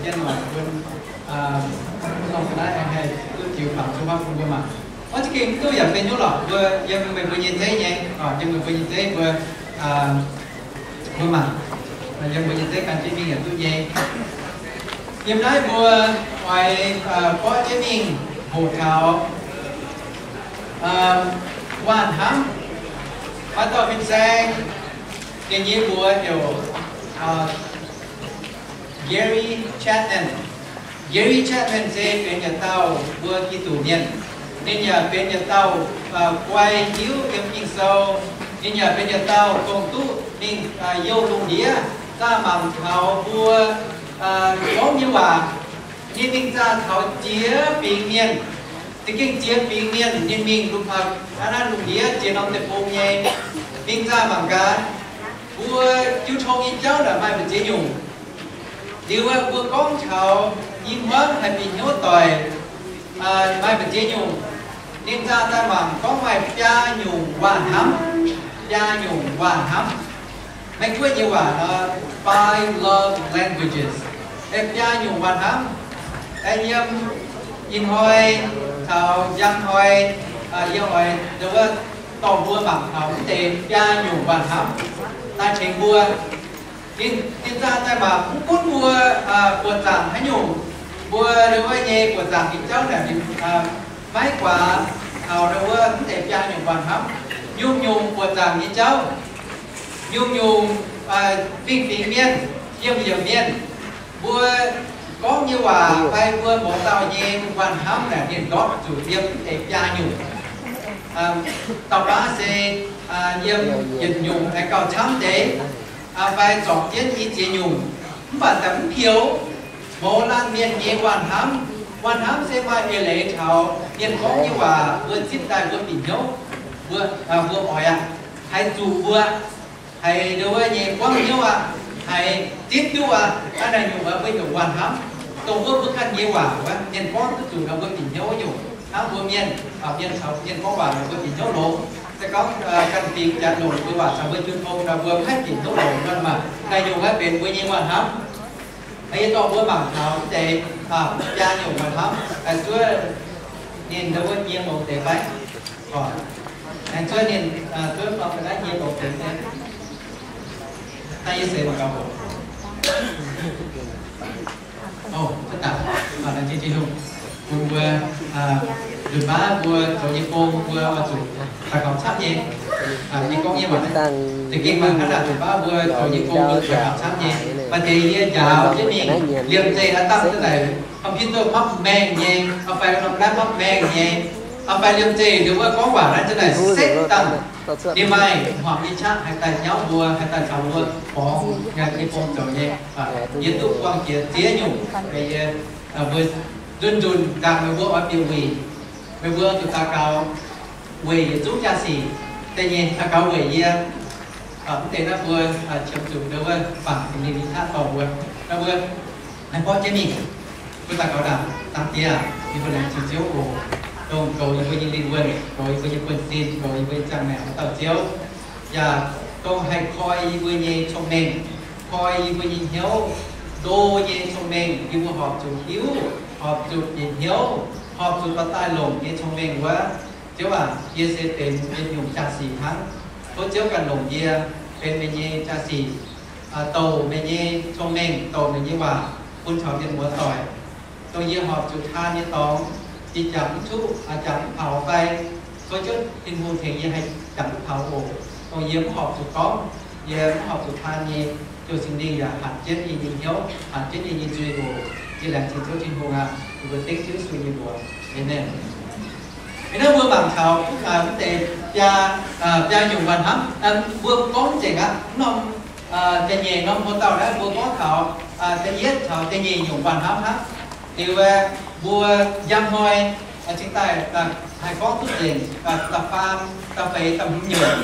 Jienv nor bun, nor naaiv aengx haih duqv ziux bangc zuqc bun mbuo mangc. Orv za'gengh mv duqv yaac benx hnyouv lorqc, mbuo yiem meih mbuo nyei zeiv nyei, yiem meih mbuo nyei zeiv mbuo, mbuo mangc, yiem mbuo nyei zeiv gan jienv mingh yaac duqv nyei. Yiem naaiv mbuo oix borqv jienv mingh hoqc taux waanh hnamv. Maaih dauh fin-saeng, ninh nyei mbuox heuc Gary Chapman. Gary Chapman se benx yietc dauh mbuo Giduc mienh. Ninh yaac benx yietc dauh guai hiuv yiem Ging-Sou. Ninh yaac benx yietc dauh dongh duqv mingh youh lungh ndiev zaah mangc taux mbuo gorngv nyei waac. Ninh mingh zaah taux jiex fingx mienh, za'gengh jiex fingx mienh. Ninh mingh lungh, naaiv lungh ndiev jiex norm deic-bung nyei, mingh zaah mangc gaax mbuo jiu tong nyei jauv naaic maaih mbu'ziex nyungc. Liuz mbuo gorngv taux i hmuangv haih bieqc hnyouv doic maaih mbu'ziex nyungc. Ninh zaah daaih mangc gorngv maaih biaa nyungc waac hnamv, biaa nyungc waac hnamv. Meiv Guoqv nyei waac nor, five love languages. Biaa nyungc waac hnamv. Yiem ih hnoi taux njang hnoi, yie oix ndau wuov dorh mbuo mangc taux mv deix biaa nyungc waac hnamv daaih tengx mbuo. Ninh zaah daaih mangc mv gunv mbuo buoqc zaangc haaix nyungc, mbuo ndau wuov nyei buoqc zaangc nyei jauv naaic, maiv guaax taux ndau wuov mv deix biaa nyungc waac hnamv. Nyungc-nyungc buoqc zaangc nyei jauv, nyungc-nyungc fingx-fingx mienh, yiemh-yiemc mienh, mbuo gorngv nyei waac fai mbuo mouz dauh nyei waac hnamv naaic, ninh ndortv zuqc yiem mv deix biaa nyungc. Dauh baav se yiem yietc nyungc aengx gauh camv deix, fai zorpc jienv i ziex nyungc, mv baac daaih mv pieux. Mouz laanh mienh nyei waac hnamv, waac hnamv se maaih eix leiz taux mienh gorngv nyei waac mbuo zipv daaih mbuo bieqc hnyouv, mbuo, mbuo oix aqv, haih zuqc mbuo, haiz ndau wuov nyei buangv hnyouv aqv, haiz zipv duqv aqv. Hnangv naaic nyungc mbuo heuc waac hnamv. Dongh wuov mbuo ganh nyei waac wuov, mienh gorngv duqv zuqc nor mbuo bieqc hnyouv nyungc. Hnangv mbuo mienh, mienh caux mienh gorngv waac nor mbuo bieqc hnyouv longx. Se gorngv ganh fingx janx longc mbuo waac caux mbuo jiu tong nor mbuo maiv bieqc hnyouv longx nor maah. Naaic nyungc wuov benx mbuo nyei waac hnamv. Yie dorh mbuo mangc taux mv deix biaa nyungc waac hnamv. Zuov ninh ndau wuov nyie longx deix fai? Zuov ninh, zuov norm ga'naaiv nyie longx deix fai? Daaih yie seix mangc gaax oc. Bun mbuo nzunc baav mbuo zoux nyei gong mbuo oix zuqc daux gaux camv nyei. Yie gorngv nyei waac, za'gengh mangc hnangv naaic nzunc baav mbuo zoux nyei gong mbuo daux gaux camv nyei. Maaih deix yie njaaux jienv mingh liemh zeih aqv, dangh za'naaic computer mapv maengh nyei, fai norm ga'naaiv mapv maengh nyei, fai liemh zeih ndau wuov gorngv waac naaiv za'naaic setv dangh. Ninh maaih hmuangx nyei qaqv haih daaih nyauv mbuo, haih daaih caux mbuo borngz nyei gong zoux nyei. Yie duqv buangh jiex ziex nyungc, yie, mbuo nzunc-nzunc ndaangc meih mbuo oix bieqc wuic, meih mbuo zuqc daux gaux weic yietc zungv jaa-sic. Da'nyeic, daux gaux weic yie. Mv deix naaiv mbuo qiemx zuqc ndau wuov bangc Singx Lingh nyei qaqv dorh mbuo. Naaiv mbuo haih borqv jienv mingh. Mbuo daux gaux ndaangc, Dangx Diex aac, yie mbuo laengz zingh Ziouv oc, dongh goux yie mbuo nyei lingh wuonh, goux yie mbuo nyei buonv-sin, goux yie mbuo nyei ziangh maengc wuov dauh Ziouv, yaac dongh haih koi yie mbuo nyei cong-mengh, koi yie mbuo nyei hnyouv, ndo nyei cong-mengh, yie mbuo horpc zuqc hiuv, horpc zuqc yietc hnyouv, horpc zuqc dorh daaih longc nyei cong-mengh wuov. Ziouv aac, yie se benx yietc nyungc jaa-sic hnangv. Tov Ziouv ganh longc yie benx meih nyei jaa-sic, douc meih nyei cong-mengh, douc meih nyei waac bun taux mienh muoz doic, dongh yie horpc zuqc taan nyei dorngx, yie jangx mv duqv, jangx mv paux fai, tov Ziouv Tin-Hungh tengx yie haih jangx duqv paux oc. Dongh yie mv horpc zuqc gorngv, yie mv horpc zuqc taan nyei, Ziouv Singx Lingh yaac hanc jienv yie nyei hnyouv, hanc jienv yie nyei nzuih oc. Yie laengz zingh Ziouv Tin-Hungh aac. Yie mbuo dengv Ziouv Yesu nyei mbuox. Aamen. Ih hnoi mbuo mangc taux mv deix biaa, biaa nyungc waac hnamv, mbuo gorngv nzengc aqv. Norm da'nyeic norm hoc dauh naaiv mbuo gorngv taux da'yietv taux da'nyeic nyungc waac hnamv hnangv. Liuz mbuo njang hnoi cingx daaih haih gorngv duqv nzengc da'faam, da'feix, da'hmz nyungc.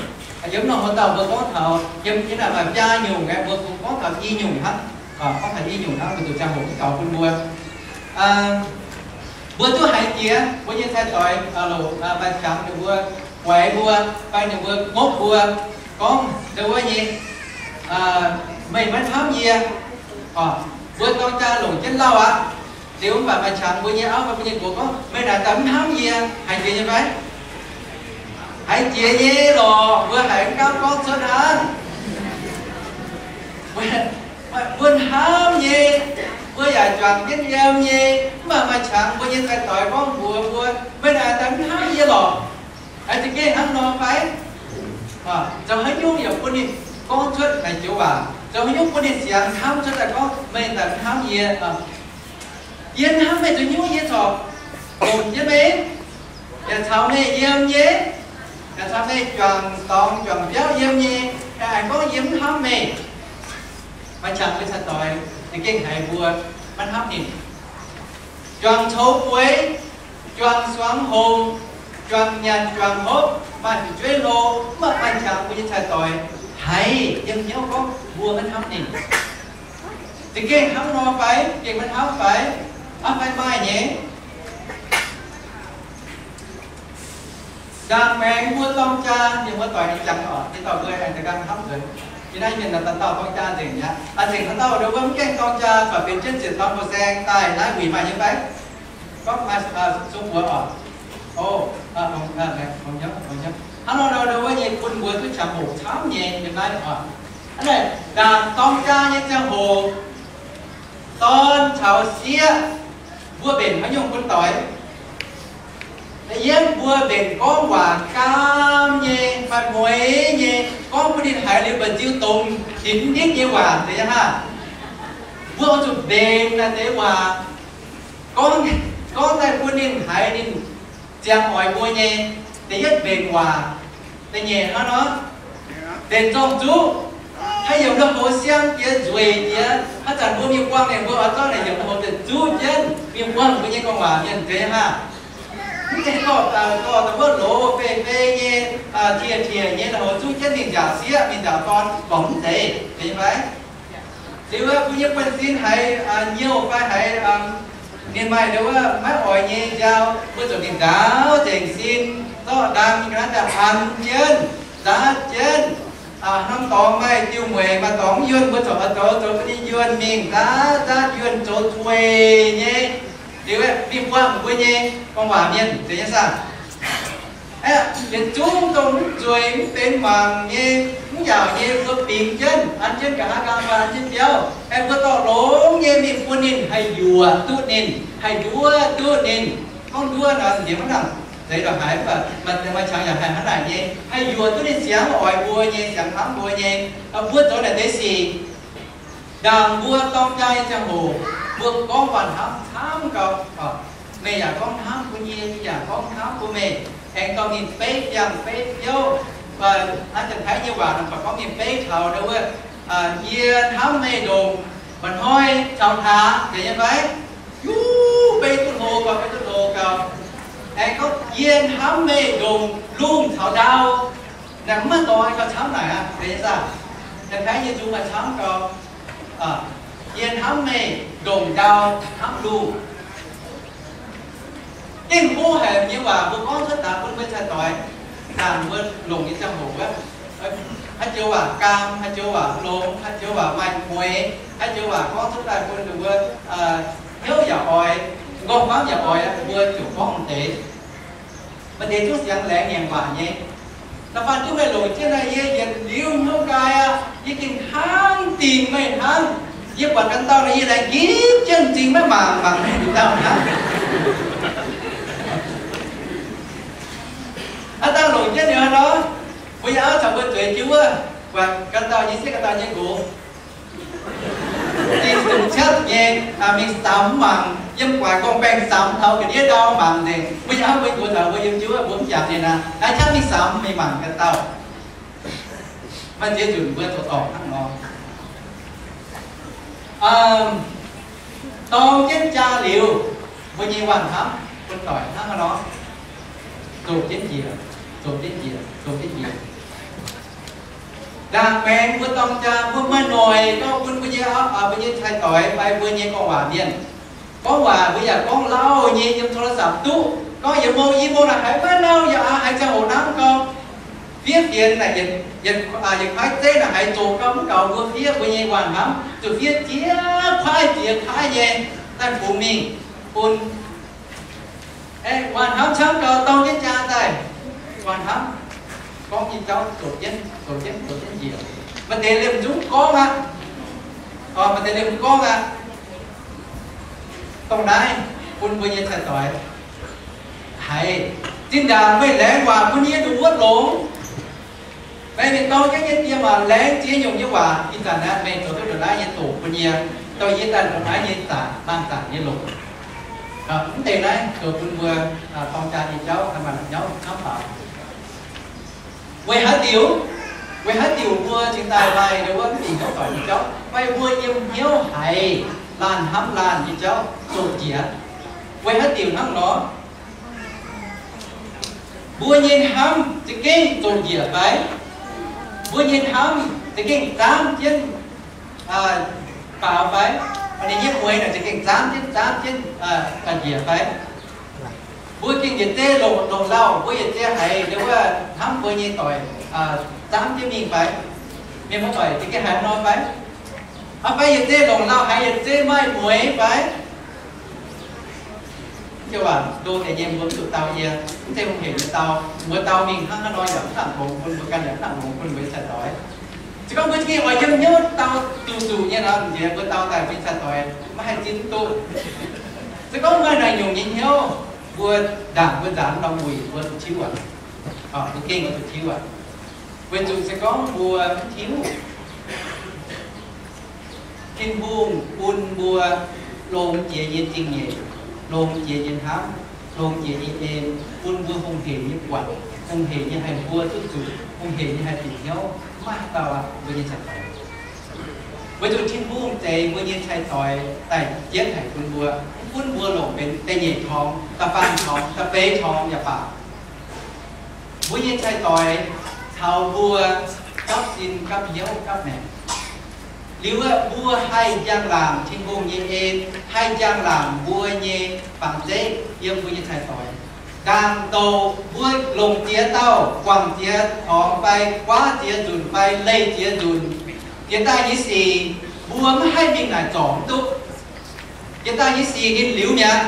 Yiem norm hoc dauh mbuo gorngv taux, yiem naaic maaih biaa nyungc aeqv, mbuo kungx gorngv taux i nyungc hnangv. Gorngv taux i nyungc hnangv, mbuo zuqc ziangh hoc mv gaux bun mbuo. Mbuo duqv haiz jiex mbuo nyei cai-doix loc maaih qangx ninh mbuo guaix mbuo fai ninh mbuo ngopv mbuo gorngv ndau wuov nyei, meih maiv hnamv yie, oc, Mbuo dorng jaa longc jienv lauh aqv. Liuz mv baac maaih qangx mbuo nyei auv, mbuo nyei nqox gorngv, meih naaic daaih mv hnamv yie, haiz jiex nyei fai? Haiz jiex nyei lorqc, mbuo haiz mv gaamv gorngv cuotv hnangv. Mbuo hnamv nyei, mbuo yaac juangc jienv yiem nyei, mv baac maaih qangx mbuo nyei cai-doix gorngv mbuox mbuo, meih naaic daaih mv hnamv yie lorqc. Haiz za'gengh hnangv nor fai? Zoux haaix nyungc yaac bun ninh gorngv cuotv naaic joux waac, zoux haaix nyungc bun ninh siangx hnamv cuotv daaih gorngv meih daaih mv hnamv yie. Yie hnamv meih zoux nyungc, yie corc longc jienv meih, yaac caux meih yiem nyei, yaac caux meih juangc dorngx juangc biauv yiem nyei, aengx gorngv yie mv hnamv meih. Maaih qangx mbuo cai-doix za'gengh haiz mbuo maiv hnamv ninh. Juangc coux bueix, juangc suangx hongc, juangc nyanc juangc hopv, maaih fu'jueiv hlo, mv baac maaih qangx mbuo nyei cai-doix haiz yiem hnyouv gorngv mbuo maiv hnamv ninh. Za'gengh hnangv nor fai? Gengh maiv hnamv fai? Aav, fai maaih nyei. Ndaangc maengx mbuo dorng jaa, mienh muoz-doic nyei jangx oc, nyei dauh mbuo aengx da'nqaang hnamv nzuonx. Yie naaiv mienh naaic dauh dauh dorng jaa nzengc mi'aqv. Aa, nzengc haaix dauh ndo wuov mv gaengh dorng jaa, corc benx jienv ziepc dorn percent daaih naaiv wuic maaih nyei fai? Gorngv maaih, aa, sung buoz oc. O, aa, hnangv nor ndo wuov nyei bun mbuo duqv qangx hoc camv nyei yiem naaiv oc. Aa, naaic ndaangc dorng jaa nyei ziangh hoc, dorn caux sieqv, mbuo mbenc haaix nyungc bun doic? Da'yietv mbuo mbenc gorngv waac gaam nyei, maaih mueix nyei, gorngv bun ninh haiz liuz mba'nziu dongz dinx nitv nyei waac deix aqv. Mbuo oix zuqc mbenc naaiv deix waac, gorngv, gorngv daaih bun ninh haiz ninh ziangh oix mbuo nyei. Da'yietv mbenc waac. Da'nyeic hnangv nor, mbenc zorng-zuqv. Haaix yiem ndau hoz siang jiex nzueic jiex, haaix zanc mbuo mingh buangh ninh mbuo oix zorqv naaic yiem ndau hoz zuqv jienv mingh buangh mbuo nyei gorngv waac mienh deix aqv. Mv zeiz dorh, dorh wuov loz fei fei nyei, tiex tiex nyei ndau hoz zuqv jienv mingh nziaauc sieqv mingh nziaauc dorn, gorngv mv zeiz, zeiz fai? Liuz wuov mbuo nyei buonv-sin haiz nyouh fai haiz ninh maaih ndo wuov maiv oix nyei nziaaux, mbuo ziouc mingh nzaaux nzengc sin, zorqv ndaang nyei ga'naaiv daaih an jienv, nzaatv jienv. Norm dorngx maaih diuh mueic, maaih dorngx mv yuonh, mbuo ziouc oix zoux, zoux bun ninh yuonh mingh, nzaatv nzaatv yuonh zoux tuix nyei. Liuz mingh buangh mbuo nyei gorngv waac mienh, zeiz nyei saah? Aeqv, yietc zungv dongh mv zueiz mv benx mangc nyei, mv yaauc nyei, mbuo bingx jienv, an jienv nqa'haav nqa'haav, an jienv biauv, aeqv, mbuo dorh longx nyei mingh bun ninh, haih yuoqc duqv ninh, haih nduov duqv ninh. Gorngv nduov nor nziex mv nangc, zeiz ndongc haaix, mv baac maaih qangx yaac haih hnangv naaic nyei, haih yuoqc duqv ninh siangx oix mbuo nyei, siangx hnamv mbuo nyei. Mbuo zoux naaic deix sic, ndaangc mbuo dorng jaa nyei ziangh hoc, mbuo gorngv waac hnamv camv gau. Meih yaac gorngv hnamv bun yie, yie yaac gorngv hnamv bun meih. Aengx dorh ninh beiv biangh beiv biouv, aa, Janx-Taiv nyei waac nor, gorngv ninh beiv taux ndo wuov, yie hnamv meih ndongc mba'hnoi caux hlaax, zeiz nyei fai? Yuv, beiv duqv hlo gau, beiv duqv hlo gau. Aengx gorngv yie hnamv meih ndongc lungh caux ndau. Naaic mv maaih dorngx gauh camv naaic aqv, zeiz nyei saah? Janx-Taiv nyei nzung maaih camv gau. Yie hnamv meih ndongc ndau hnamv lungh. Gengh hlo haic nyei waac mbuo gorngv cuotv daaih bun mbuo cai-doix, ndaangc mbuo longc nyei ziangh hoc wuov, haaix joux waac gaam, haaix joux waac longx, haaix joux waac maaih mueix, haaix joux waac gorngv cuotv daaih bun mbuo hnyouv yaac oix, nqorngv-famv yaac oix, mbuo ziouc gorngv deix. Maaih deix zungv siangx laengz ngaengc waac nyei. Da'faanh duqv meih longc jienv naaiv, yie yietc liuz hnyouv nqaai aqv. Yie gengh hnangv dingc meih hnangv. Yie buatc ganh dauh nor, yie laengz gipv jienv m'zing maiv mangc, mangc meih nduqc dauh hnangv. Aav dangh longc jienv liuz hnangv nor, mbuo nyei auv caux mbuo zueiz jienv wuov, buatc ganh dauh nyei sieqv, ganh dauh nyei nqox, dingh dungz ciatv nyei, mingh samx mangc, yiem guaax gorngv-baengh samx taux ga'ndiev ndau mangc nzengc. Mbuo nyei auv mbuo nqox taux mbuo yiem jienv wuov, mbuo mv jangx ninh aqv. Naaiv qaqv mingh samx mingh mangc ganh dauh. Maaih ziex nzunc mbuo zoux dorngc hnangv nor. Dorng jienv jaa liuz, mbuo nyei waac-hnamv bun doic hnangv haaix nor, zoqc jienv njiec, zoqc jienv njiec, zoqc jienv njiec. Ndaangc maengx mbuo dorng jaa, mbuo maaih noic gorngv bun mbuo nyei, mbuo nyei cai-doix fai mbuo nyei gorngv waac mienh. Gorngv waac mbuo yaac gorngv lauh nyei, yiem โทรศัพท์ duqv. Gorngv yietc mong i mong naaic haiz maiv lauh, yaac haiz ziangh hoc hnamv gau. Fiev fienx naaic, yietc, yietc kuaaiv zeiv naaic haiz zoqc gau mv gaux mbuo fiev mbuo nyei waanh hnamv, zuqc fiev ziex kuaaiv ziex kuaaiv nyei daaih fungx mingh bun waanh hnamv camv gau dorng jienv jaa daaih. Waanh hnamv gorngv nyei jauv zoqc jienv, zoqc jienv, zoqc jienv njiec. Maaih deix liemh zungv gorngv aqv. Maaih deix liemh zungv gorngv aqv. Dongh naaiv bun mbuo nyei cai-doix haiz zinh ndaangc meih laengz waac bun yie nduqc wuov longx. Meih mingh dorng jienv nyei die maac laengz ziex nyungc nyei waac. Ih zanc naaiv meih zoux duqv ndongc naaiv nyei doqc bun yie, dorh yie daaih ndongc naaiv nyei zanc, laanh zanc nyei longc. Mv deix naaiv zoux bun mbuo dorng jaa nyei jauv maaih la'nyauv camv faaux. Weic haaix diuc? Weic haaix diuc mbuo cingx daaih maaih ndau wuov mv bieqc hnyouv doic nyei jauv? Weic mbuo yiem hnyouv haiz laanh hnamv laanh nyei jauv zoqc njiec. Weic haaix diuc hnangv nor? Mbuo nyei hnamv za'gengh zoqc njiec fai? Mbuo nyei hnamv za'gengh zaamv jienv baaux fai? Ninh nyei mueix naaic za'gengh zaamv jienv, zaamv jienv njiec fai? Mbuo gengh yietc zei longc, longc lauh, mbuo yietc zei haiz ndau wuov hnamv mbuo nyei doic zaamv jienv mingh fai? Mienh muoz-doic, za'gengh haiz nor fai? Aa, fai yietc zei longc lauh haiz yietc zei maaih mueix fai? Mv joux waac ndo deix nyei mbuo mv zuqc dau yie, mv zeiz hungh heic nyei dau. Mbuo dau mingh hnangv haaix nor yaac mv nangc longx bun mbuo ganh, yaac mv nangc longx bun mbuo nyei cai-doix. Se gorngv mbuo za'gengh oix yiem hnyouv dau zuqc zuqc nyei nor, nziex mbuo dau daaih mbuo nyei cai-doix maiv haih zipv duqv. Se gorngv maaih naaic nyungc nyei hnyouv, mbuo ndaangc mbuo nzaanx norm wuic mbuo zuqc tiuv aqv. Mbuo gengh oix zuqc tiuv aqv. Weic zuqc se gorngv mbuo mv tiuv, Tin-Hungh bun mbuo longx jiex nyei zingh nyeic, longx jiex nyei hnamv, longx jiex nyei en, bun mbuo hungh heic nyei buatc, hungh heic nyei haih mbuo duqv zuqc, hungh heic nyei haih bieqc hnyouv, mv maaih haaix dauh aqv mbuo nyei cai-doix. Weic zuqc Tin-Hungh zeix mbuo nyei cai-doix daaih jienv haic bun mbuo, mv gunv mbuo longc benx da'nyeic torngx, da'faam torngx, da'feix torngx yaac baac, mbuo nyei cai-doix caux mbuo gapv sin gapv hnyouv gapv maengc. Liuz aeqv, mbuo haih njang-laangc Tin-Hungh nyei en, haih njang-laangc mbuo nyei fangx zeiv yiem mbuo nyei cai-doix. Ndaangc douc mbuo longc ziex dauh, guangc ziex torngx fai guaav ziex nzunc fai leih ziex nzunc, jiex daaih nyei sic mbuo maiv haih mingh naaic zorc mv duqv. Jiex daaih nyei sic ninh liuz mi'aqv.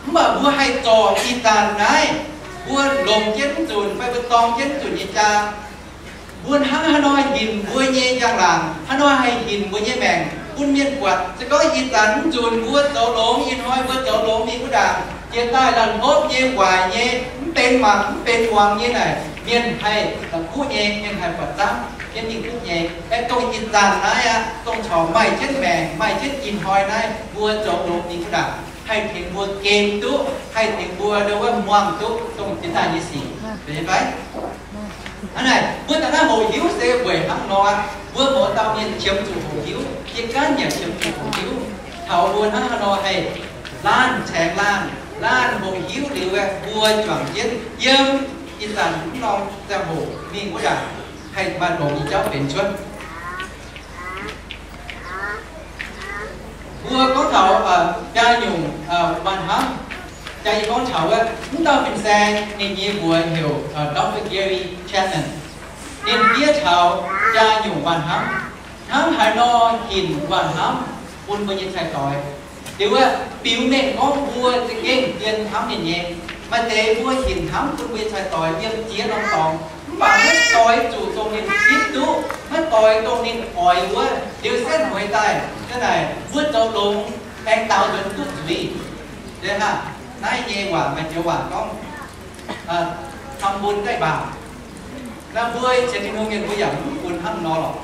Mv baac mbuo haih zorc ih zanc naaiv, mbuo longc jienv mv nzunc fai mbuo dorng jienv mv nzunc nyei jaa. Mbuo hnangv haaix nor hinc mbuo nyei njang-laangc, haaix nor haih hinc mbuo nyei maengc bun mienh buatc. Se gorngv ih zanc mv nzunc mbuo zoux longx, ih hnoi mbuo zoux longx mingh wuov ndaangc, jiex daaih la'hlopv nyei, waaic nyei, mv benx mangc mv benx muangx nyei naaic, mienh haih la'kuqv nyei, mienh haih buatc zaangv jienv mingh duqv nyei. Aeqv, dongh ih zanc naaiv aqv, dongh corc maaih jienv maengc, maaih jienv ih hnoi naaiv mbuo zoux longx mingh wuov ndaangc, haih tengx mbuo gem duqv, haih tengx mbuo ndo wuov muangh duqv dongh jiex daaih nyei sic, zeiz nyei fai? Hnangv naaic, mbuo daaih naaiv hoqc hiuv se weic hnangv nor aqv. Mbuo mouz dauh mienh qiemx zuqc hoqc hiuv, yie ganh yaac qiemx zuqc hoqc hiuv. Taux mbuo hnangv haaix nor haih laanh caengx laanh, laanh hoqc hiuv liuz aeqv, mbuo juangc jienv yiem ih zanc mv norm ziangh hoc mingh wuov ndaangc, haih maaih longx nyei jauv benx cuotv. Mbuo gorngv taux jaa nyungc waanh hnamv, jaa yie gorngv taux wuov, mv dauh fin-saeng ninh nyei mbuox heuc Doctor Gary Chapman. Ninh fiev taux jaa nyungc waanh hnamv, hnangv haaix nor hinc waanh hnamv bun mbuo nyei cai-doix. Liuz aeqv, biux mengh gorngv mbuo za'gengh zien hnamv ninh nyei. Maaih deix mbuo hinc hnamv bun mbuo nyei cai-doix yiem ziex norm dorngx, mv baac maiv doix zuqc dongh ninh zipv duqv, maiv doix dongh ninh oix wuov. Liuz setv mueiz daaih, hnangv naaic mbuo zoux longx aengx daaux nzuonx duqv zuiz. Liuz hnangv naaiv nyei waac maaih joux waac gorngv, ทำบุญได้บาป. Naaiv mbuo sienx Tin-Hungh mienh mbuo yaac mv funx hnangv nor lorqc.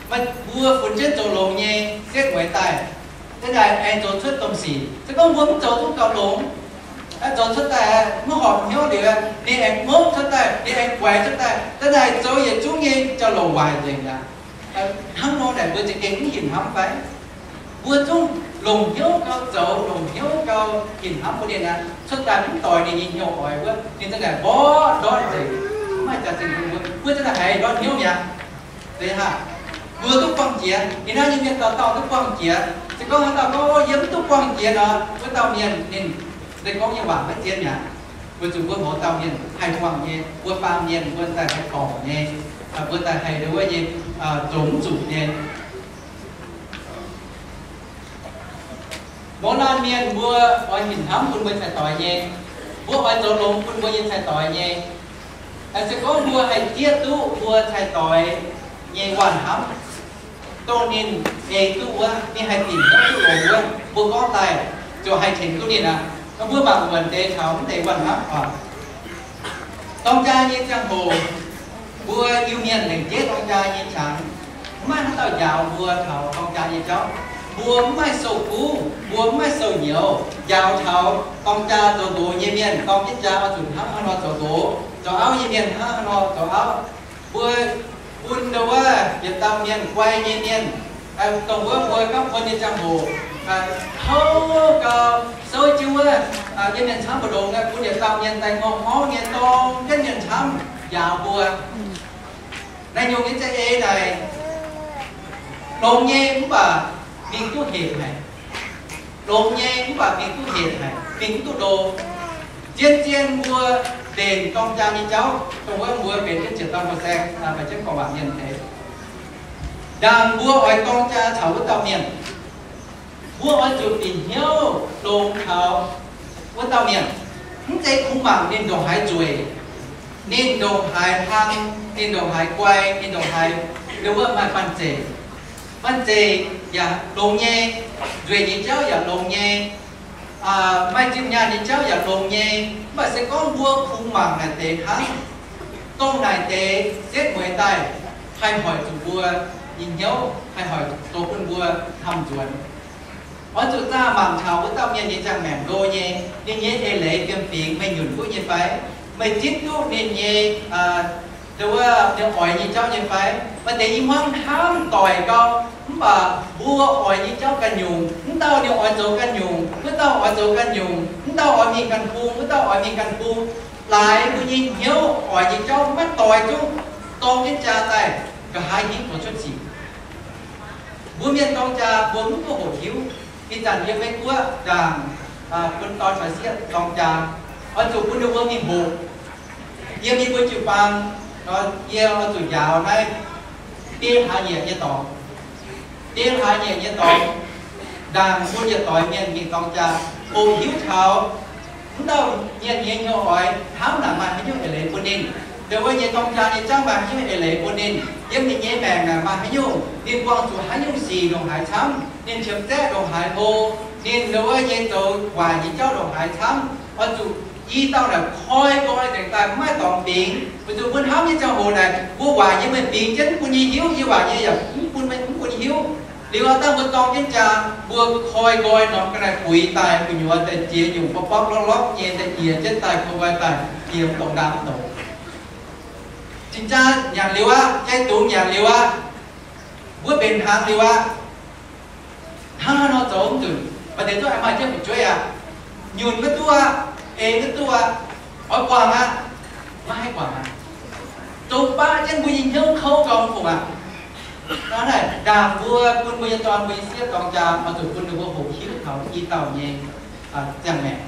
Maaih mbuo funx jienv zoux longx nyei setv mueiz daaih, hnangv naaic aengx zoux cuotv domh sic. Se gorngv mbuo mv zoux duqv gauh longx, zoux cuotv daaih mv horpc hnyouv liuz, ninh aengx ngopv cuotv daaih, ninh aengx guaix cuotv daaih, hnangv naaic zoux yietc zungv nyei jauv-louc waaic nzengc aqv. Hnangv nor naaic mbuo za'gengh mv hinc hnamv fai? Mbuo zungv longc hnyouv gau zoux, longc hnyouv gau hinc hnamv bun ninh aqv. Cuotv daaih mv doix ninh nyei hnyouv oix wuov, ninh za'gengh mborqv ndortv nzengc, mv maaih jaax-zinh bun mbuo. Mbuo za'gengh haiz ndortv hnyouv mi'aqv. Deix haav, mbuo duqv buangh jiex. Ih hnoi nyei mienh dauh dauh duqv buangh jiex. Se gorngv haaix dauh gorngv, Yie mv duqv buangh jiex nor, wuov dauh mienh ninh se gorngv nyei waac maiv zien mi'aqv. Weic zuqc mbuo mouz dauh mienh haih muangx nyei, mbuo baamh mienh mbuo daaih haih dorngc nyei, mbuo daaih haih ndo wuov nyei, zoux mv zuqc nyei. Mouz laanh mienh mbuo oix hinc hnamv bun mbuo cai-doix nyei. Mbuo oix zoux longx bun mbuo nyei cai-doix nyei. Se gorngv mbuo haih zieqv duqv mbuo cai-doix nyei waac hnamv, dongh ninh ei duqv wuov, ninh haih dinc duqv longx wuov, mbuo gorngv daaih ziouc haih tengx duqv ninh aqv. Mbuo mangc wuonc deix taux mv deix waac hnamv oc. Dorng jaa nyei ziangh hoc, mbuo Iu-Mienh lengc jeiv dorng jaa nyei qangx, mv maaih haaix dauh njaaux mbuo taux dorng jaa nyei jauv. Mbuo mv maaih sou-guv, mbuo mv maaih sou-nyouz njaaux taux dorng jaa zoux nqox nyei mienh. Dorng jienv jaa oix zuqc hnangv haaix nor zoux nqox, zoux auv nyei mienh hnangv haaix nor zoux auv. Mbuo bun ndo wuov yietc dauh mienh guai nyei mienh, dongh wuov mbuo gapv kon nyei ziangh hoc, kouv gau souv jienv wuov, yie mienh camv mbu'ndongx bun yietc dauh mienh daaih ngorc horv nyei dorng jienv mienh camv njaaux mbuo. Naaiv nyungc nyei za'eix naaic, longx nyei mv baac mingh duqv henc haic. Longx nyei mv baac mingh duqv henc haic, mingh mv duqv ndo. Zien-zien mbuo mbenc dorng jaa nyei jauv, dongh wuov mbuo mbenc jienv ziepc dauh mbuo saeng, mbuo jienv gorngv waac mienh deix. Ndaangc mbuo oix dorng jaa caux wuov dauh mienh, mbuo oix zuqc bieqc hnyouv longx taux wuov dauh mienh. Mv zeiz kungx mangc ninh ndongc haaix nzueic, ninh ndongc haaix hlang, ninh ndongc haaix guai, ninh ndongc haaix, ndo wuov maaih banh zeic. Banh zeic yaac longx nyei, nzueic nyei jauv yaac longx nyei, maaih zinh nyaanh nyei jauv yaac longx nyei. Mv baac se gorngv mbuo kungx mangc naaic deix hnangv, dongh naaic deix setv mueiz daaih haih hoic zuqc mbuo nyei hnyouv, haih hoic zoux bun mbuo hnamv nzuonx. Oix zuqc zaah mangc taux wuov dauh mienh nyei ziangh maengc ndo nyei, ninh nyei eix leiz fiem-fingx meih nyunc duqv nyei fai? Meih zipv duqv ninh nyei, ndo wuov, ninh oix nyei jauv nyei fai? Maaih deix i hmuangv hnamv doic gau, mv baac mbuo oix nyei jauv ganh nyungc, mv dauh ninh oix zoux ganh nyungc, wuov dauh oix zoux ganh nyungc, mv dauh oix mingh ganh bung, wuov dauh oix mingh ganh bung. Laaix mbuo nyei hnyouv oix nyei jauv maiv doix zungv dorng jienv jaa daaih, nqa'haav hingv taux cuotv sic. Mbuo mienh dorng jaa mbuo mv duqv hoqc hiuv. Ih zanc yiem Meiv Guoqv ndaangc bun dorn caux sieqv dorng jaa, oix zuqc bun ninh mbuo mingh hoqc. Yiem yie mbuo jiu-baang, yie oix zuqc njaaux naaiv biei hlaax nyieqc nyei dorngx. Biei hlaax nyieqc nyei dorngx, ndaangc bun yietc doix mienh mingh dorng jaa, hoqc hiuv taux mv dauh mienh nyei hnyouv oix hnamv naaic maaih haaix nyungc eix leiz bun ninh. Ndo wuov nyei dorng jaa nyei jauv maaih haaix nyungc eix leiz bun ninh. Yiem ninh nyei maengc naaic maaih haaix nyungc, ninh buangh zuqc haaix nyungc sic ndongc haaix camv, ninh qiemx zaeqv ndongc haaix hlo, ninh ndo wuov nyei zoux waaic nyei jauv ndongc haaix camv. Oix zuqc i dauh naaic koi nqoi nzengc daaih maiv dorngx bingx. Weic zuqc mbuo hnamv nyei ziangh hoc naaic, mbuo waaic nyei meih bingx jienv mv bun yie hiuv, yie waaic nyei yaac mv bun, mv bun hiuv. Liuz aav dangh mbuo dorng jienv jaa, mbuo koi nqoi norm ga'naaiv buix daaih gu'nyuoz daaih jiex nyungc borqv borqv lorqv lorqv nyei daaih jiex jienv daaih koi nqoi daaih jiex mv dongz ndaam mv dongz. Cingx jaa nyanc liuz aqv, jai dungz nyanc liuz aqv, mbuo mbenc hnaangx liuz aqv, hnangv haaix nor zoux mv nzunc, maaih deix duqv aengx maaih jienv fu'jueiv aqv. Nyunc maiv duqv aqv, ei maiv duqv aqv, oix guangc aqv, maiv haih guangc aqv. Zoux baav jienv mbuo nyei hnyouv kouv gau mv fungc aqv. Hnangv naaic, ndaangc mbuo bun mbuo nyei dorn mbuo nyei sieqv dorng jaa, oix zuqc bun ninh mbuo hoqc hiuv taux i dauh nyei ziangh maengc.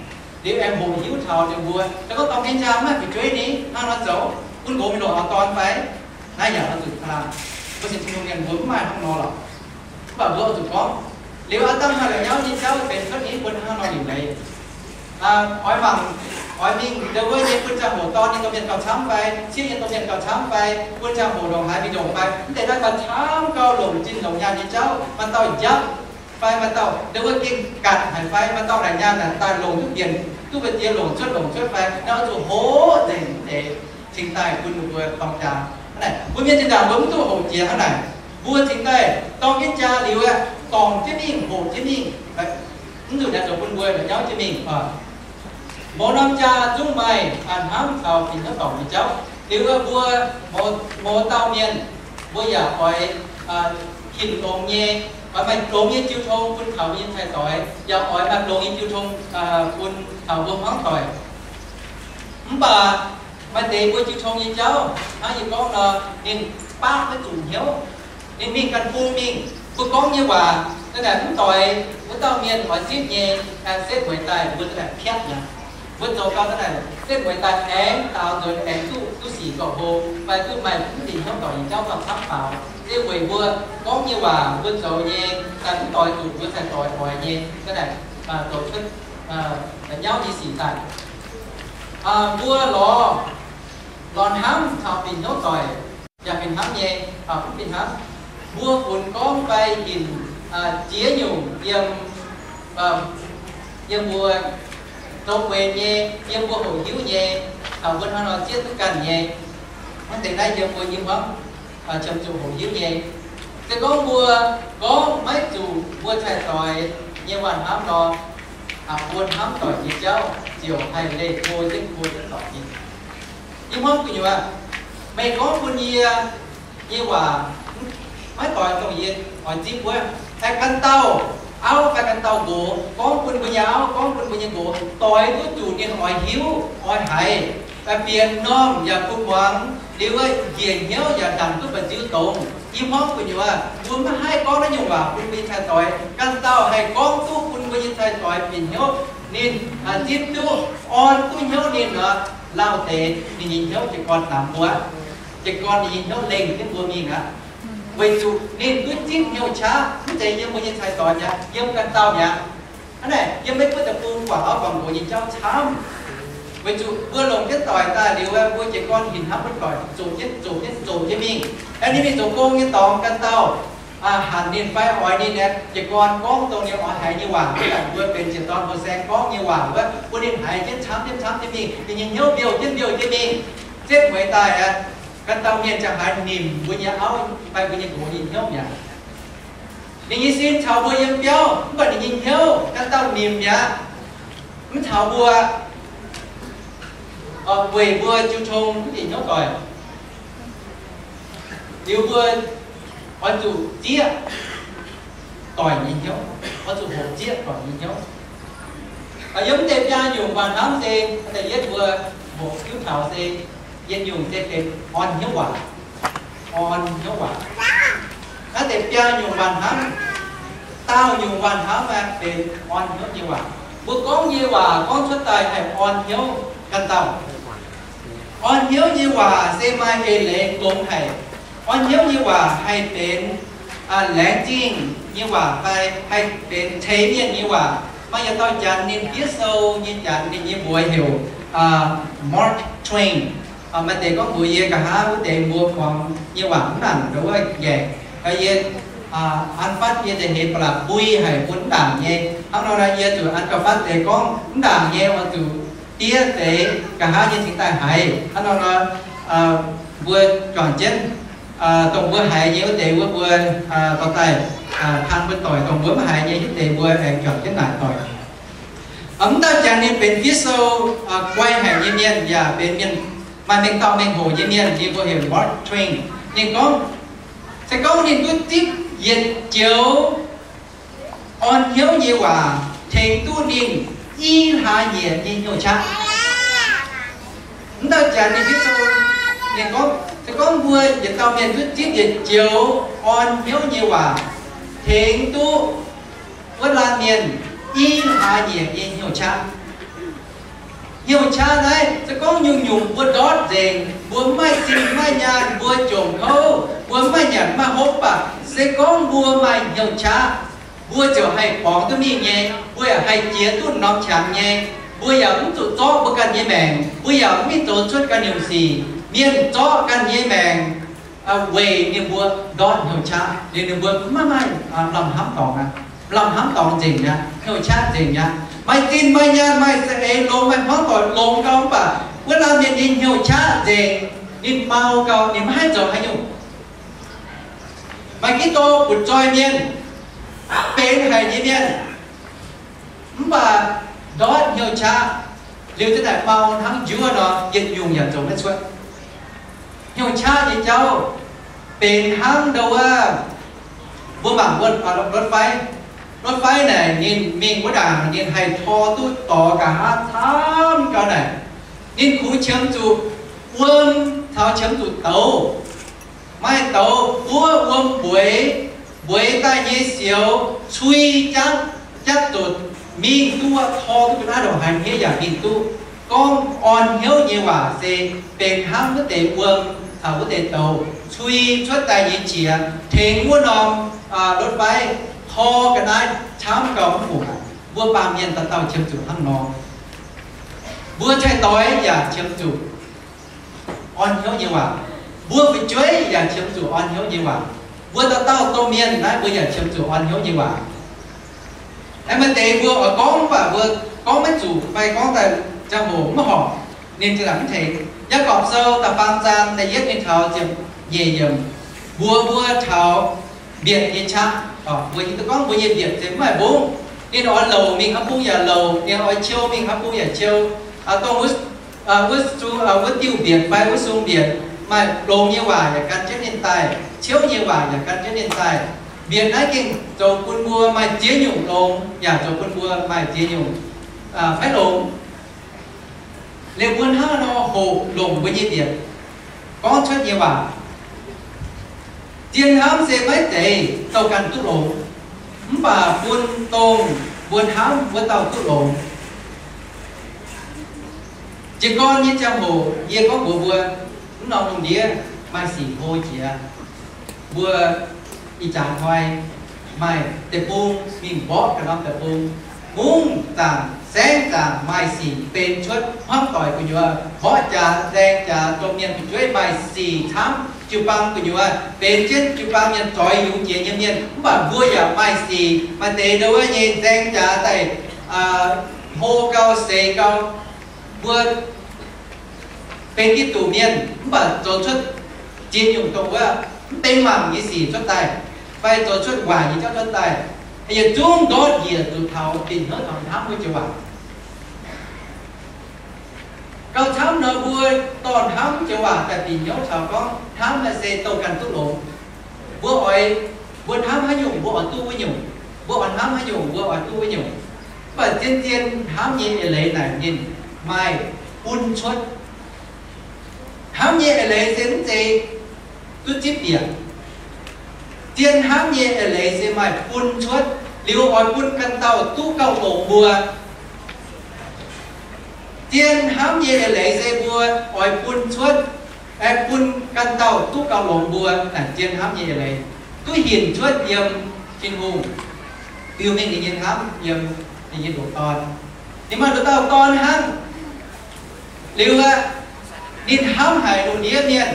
Liuz aengx hoqc hiuv taux ninh mbuo, se gorngv dorng jienv jaa maiv fu'jueiv ni, hnangv nor zoux, bun nqox mingh longc auv-dorn fai? Naaiv yaac oix zuqc kaav laangh. Mbuo sienx Tin-Hungh mienh mbuo mv maaih hnangv nor lorqc. Mv baac mbuo oix zuqc gorngv, liuz aav dangh maaih la'nyauv nyei jauv benx cuotv ni, bun hnangv nor liuc leiz. Oix mangc, oix mingh ndo wuov nyei bun ziangh hoc dorn nyei domh mienh gauh camv fai, sieqv nyei domh mienh gauh camv fai, bun ziangh hoc ndongc haaix mingh ndongc fai, mv deix naaiv maaih camv gauh longc zinh longc nyaanh nyei jauv, maaih dauh njapv fai maaih dauh ndo wuov gengh gatc haic fai, maaih dauh la'nyaanh naaic daaih longc duqv mbienc duqv mbu'ziex longc cuotv longc cuotv fai, naaiv oix zuqc hoqc nzengc mv deix cingx daaih bun ninh mbuo dorng jaa. Hnangv naaic, mbuo mienh zinh ndaangc mbuo mv duqv hoqc jiex hnangv naaic. Mbuo cingx daaih dorng jienv jaa liuz aeqv, dorngc jienv mingh, hoqc jienv mingh, mv zuqc naaiv zoux bun mbuo la'nyauv jienv mingh. Mouz norm jaa zungv maaih hnamv caux fingx hnyouv dorngc nyei jauv. Liuz mbuo mouz dauh mienh, mbuo yaac oix hinc longx nyei, oix maaih longx nyei jiu tong bun taux mbuo nyei cai-doix, yaac oix maaih longx nyei jiu tong bun taux mbuo hmuangv doic. Mv baac maaih deix mbuo jiu tong nyei jauv, hnangv yie gorngv nor, ninh baav maiv zuqc hnyouv. Ninh mingh ganh bung mingh, mbuo gorngv nyei waac, da'naaic mv doix wuov dauh mienh oix zipv nyei, setv mueiz daaih mbuo da'naaic piatv mi'aqv. Mbuo zoux gau daaih, setv mueiz daaih aengx daaux nzuonx aengx duqv, duqv sic gorqv-hlo, fai duqv maaih mv dingc hnyouv dorngc nyei jauv gauh camv faaux. Se weic mbuo gorngv nyei waac mbuo zoux nyei daaih mv doix zuqc mbuo cai-doix oix nyei, zoux cuotv nyauv nyei sic daaih. Mbuo lorz, lorz hnamv caux bieqc hnyouv doic, yaac fih hnangv nyei, mv fih hnangv. Mbuo funx gorngv fai hinc jiex nyungc yiem, yiem mbuo zoux weic nyei, yiem mbuo hoqc hiuv nyei, caux mbuo hnangv nor zieqv duqv ganh nyei. Hnangv deix naaiv yiem mbuo nyei hmuangv qiemx zuqc hoqc hiuv nyei. Se gorngv mbuo gorngv maiv zuqc mbuo cai-doix nyei waac hnamv nor, mbuo hnamv doic nyei jauv ziouc haih leih go jienv mbuo nyei doic nyei. Yie hmuangv gu'nyuoz, meih gorngv bun yie nyei waac maiv doix dongh yie oix zipv wuov, fai ganh dauh auv fai ganh dauh nqox gorngv bun mbuo nyei auv, gorngv bun mbuo nyei nqox, doix duqv zuqc ninh oix hiuv oix haiz, bieqc normh yaac kuh muangx, liuz njiec hnyouv yaac ndanc duqv ba'nziu dongz. Yie hmuangv gu'nyuoz, mbuo maiv haih gorngv naaiv nyungc waac bun mbuo nyei cai-doix. Ganh dauh haih gorngv duqv bun mbuo nyei cai-doix bieqc hnyouv, ninh zipv duqv, orn duqv hnyouv ninh nor, lauh deix ninh nyei hnyouv jiez gorn namx mbuo, jiez gorn ninh nyei hnyouv lengh jienv mbuo mingh aqv. Weic zuqc ninh duqv zipv hnyouv qaqv, mv zeiz yiem mbuo nyei cai-doix mi'aqv, yiem ganh dauh mi'aqv. Hnangv naaic, yiem Meiv Guoqv deic-bung guangc auv guangc nqox nyei jauv camv. Weic zuqc mbuo longc jienv doic daaih liuz, mbuo jiez gorn hinc hnamv mbuo doic zoqc jienv, zoqc jienv, zoqc jienv mingh. Aengx ninh mingh zoux gong nyei dorngx ganh dauh hanc ninh fai oix ninh aeqv, jiez gorn gorngv dongh ninh oix haiz nyei waac, mbuo benx ziex dorn hlo saeng gorngv nyei waac wuov, bun ninh haiz jienv camv jienv camv jienv mingh, ninh nyei hnyouv mbiouh jienv mbiouh jienv mingh. Setv mueiz daaih aeqv, ganh dauh mienh ziangh haaix nimc mbuo nyei auv fai mbuo nyei nqox nyei hnyouv mi'aqv. Ninh nyei sin caux mbuo yiem biauv, mv baac ninh nyei hnyouv ganh dauh nimc mi'aqv. Mv caux mbuo, weic mbuo jiu tong mv dingc hnyouv doic. Liuz mbuo oix zuqc zieqv doic nyei hnyouv, oix zuqc hoqc zieqv doic nyei hnyouv. Yiem mv deix biaa nyungc waac hnamv se, da'yietv mbuo hoqc hiuv taux se, yietc nyungc se benx orn hnyouv waac, orn hnyouv waac. Naaiv deix biaa nyungc waac hnamv, daauh nyungc waac hnamv aeqv, benx orn hnyouv nyei waac. Mbuo gorngv nyei waac gorngv cuotv daaih haih orn hnyouv ganh dauh. Orn hnyouv nyei waac se maaih eix leiz longx haic. Orn hnyouv nyei waac haih benx laengz zingh nyei waac fai haih benx ceix mienh nyei waac. Maaih yietc dauh janx ninh fiev sou nyei janx, ninh nyei mbuox heuc Mark Twain. Maaih deix gorngv mbuox yie, nqa'haav wuov deix mbuo muangx nyei waac mv nangc ndau wuov nqaengc. Yie an fatv yie nza'heix ba'laqc mbui haic mbuo mv ndaangc nyei. Hnangv nor yie zuqc an gauh fatv deix gorngv mv ndaangc nyei oix zuqc diev deix nqa'haav nyei cingx daaih haiz. Hnangv nor mbuo juangc jienv dongh mbuo haiz nyei wuov deix wuov mbuo dorh daaih taan mbuo doic, dongh mbuo mv haiz nyei wuov deix mbuo aengx juangc jienv naaic doic. Mv dauh janx ninh benx fiev sou guai haic nyei mienh yaac benx mienh maaih mengh dauh mengh hoc nyei mienh, ninh mbuo heuc Mark Twain. Ninh gorngv, se gorngv ninh duqv zipv yietc joux orn hnyouv nyei waac tengx duqv ninh i hlaax nyieqc nyei hnyouv qaqv. Mv dauh janx ninh fiev sou, ninh gorngv, se gorngv mbuo yietc dauh mienh duqv zipv yietc joux orn hnyouv nyei waac tengx duqv wuov laanh mienh i hlaax nyieqc nyei hnyouv qaqv. Hnyouv qaqv naaiv se gorngv nyungc-nyungc mbuo ndortv nzengc, mbuo mv maaih zinh mv maaih nyaanh, mbuo jomc kouv, mbuo mv maaih nyanc mv maaih hopv, mv baac se gorngv mbuo maaih hnyouv qaqv, mbuo ziouc haih borngz duqv mingh nyei, mbuo yaac haih jiex duqv norm qangx nyei. Mbuo yaac mv zuqc zorqv mbuo ganh nyei maengc, mbuo yaac mv mingh zoux cuotv ganh nyungc sic. Mienh zorqv ganh nyei maengc weic ninh mbuo ndortv hnyouv qaqv, liuz ninh mbuo mv maaih lamh hnamv dorngx aqv. Lamh hnamv dorngx nzengc mi'aqv, hnyouv qaqv nzengc mi'aqv. Maaih zinh maaih nyaanh, maaih za'eix longx, maaih hmuangv doic longx gau, mv baac wuov laanh mienh nyei hnyouv qaqv nzengc. Ninh mau gau, ninh maiv haih zoux haaix nyungc. Maaih Giduc butv-zoih mienh, benx haic nyei mienh, mv baac ndortv hnyouv qaqv, liuz za'naaic mau hnangv njuov nor, yietc nyungc yaac zoux maiv cuotv. Hnyouv qaqv nyei jauv benx hnangv ndau wuov, mbuo mangc wuov รถไฟ, รถไฟ naaic ninh mingh wuov ndaangc ninh haih tor duqv dorngx nqa'haav camv gau naaic. Ninh kungx qiemx zuqc wuom caux qiemx zuqc douz. Maaih douz buov wuom mbueix, mbueix daaih nyei sioux cui jatv, jatv zoqc mingh duqv wuov, tor duqv ga'naaiv ndongc haaix hniev yaac mingh duqv. Gorngv orn hnyouv nyei waac se benx hnangv wuov deix wuom caux wuov deix douz cui cuotv daaih nyei qiex tengx wuov norm รถไฟ hor ga'naaiv camv gau mv fungc aqv. Mbuo baamh mienh dauh dauh qiemx zuqc hnangv nor. Mbuo cai-doix yaac qiemx zuqc orn hnyouv nyei waac. Mbuo fu'jueiv yaac qiemx zuqc orn hnyouv nyei waac. Mbuo dauh dauh domh mienh naaiv mbuo yaac qiemx zuqc orn hnyouv nyei waac. Aengx maaih deix mbuo oix gorngv mv baac mbuo gorngv maiv zuqc fai gorngv daaih ziangh hoc maiv horpc, ninh ziouc mv tengx. Yaagorpc Sou da'faam zaang da'yietv mingh taux ziepc nyeic yiemc, mbuox mbuo taux mbietc nyei qaqv. Mbuo hiuv duqv gorngv mbuo nyei mbietc se mv maaih mbungv. Ninh oix louc mingh hnangv bung yaac louc, ninh oix qiou mingh hnangv bung yaac qiou. Dongh wuov, wuov diuh mbietc fai wuov sung mbietc maaih longx nyei waac yaac gan jienv ninh daaih, ciouv nyei waac yaac gan jienv ninh daaih. Mbietc naaiv gengh zoux bun mbuo maaih ziex nyungc longx, yaac zoux bun mbuo maaih ziex nyungc maiv longx. Liuz mbuo hnangv nor hoqc longc mbuo nyei mbietc gorngv cuotv nyei waac. Zien hnamv se maiv zeiz douh ganh duqv longx, mv baac bun dongh mbuo hnamv wuov dauh duqv longx. Jiez gorn nyei ziangh hoc yie gorngv mbuox mbuo, mv norm lungh ndiev maaih sic hlo jiex. Mbuo ih jaax hnoi maaih deic-bung mingh mborqv ganh norm deic-bung. Mungv zaangc, saengv zaangc maaih sic benx cuotv hmuangv doic gu'nyuoz, mborqv jaax, nzaeng jaax, domh mienh fu'jueiv maaih sic camv jiu-baang gu'nyuoz, benx jienv jiu-baang mienh zoix yungz jiex nyei mienh. Mv baac mbuo yaac maaih sic, maaih deix ndo wuov nyei nzaeng jaax daaih hlo gau, seix gau. Mbuo benx Giduc mienh mv baac zoux cuotv ziex nyungc dongh wuov mv benx mangc nyei sic cuotv daaih, fai zoux cuotv waaic nyei jauv cuotv daaih, yietc zungv ndortv njiec zuqc taux bieqc hnyouv taux hnamv wuov joux waac. Gauh camv nor mbuo dorh hnamv joux waac daaih bieqc hnyouv taux gorngv hnamv naaiv se douh ganh duqv longx. Mbuo oix, mbuo hnamv haaix nyungc mbuo oix duqv wuov nyungc, mbuo oix hnamv haaix nyungc mbuo oix duqv wuov nyungc. Mv baac zien-zien hnamv nyei eix leiz naaic ninh maaih bun cuotv. Hnamv nyei eix leiz se mv zeiz duqv zipv bieqc. Zien hnamv nyei eix leiz se maaih bun cuotv, liuz oix bun ganh dauh duqv gauh longx mbuo. Zien hnamv nyei eix leiz se mbuo oix bun cuotv, aengx bun ganh dauh duqv gauh longx mbuo, naaic zien hnamv nyei eix leiz. Duqv hinc cuotv yiem Tin-Hungh biux mingh ninh nyei hnamv yiem ninh nyei ndoqc Dorn. Ninh maaih ndoqc dauh Dorn hnangv. Liuz aqv, ninh hnamv haic lungh ndiev mienh,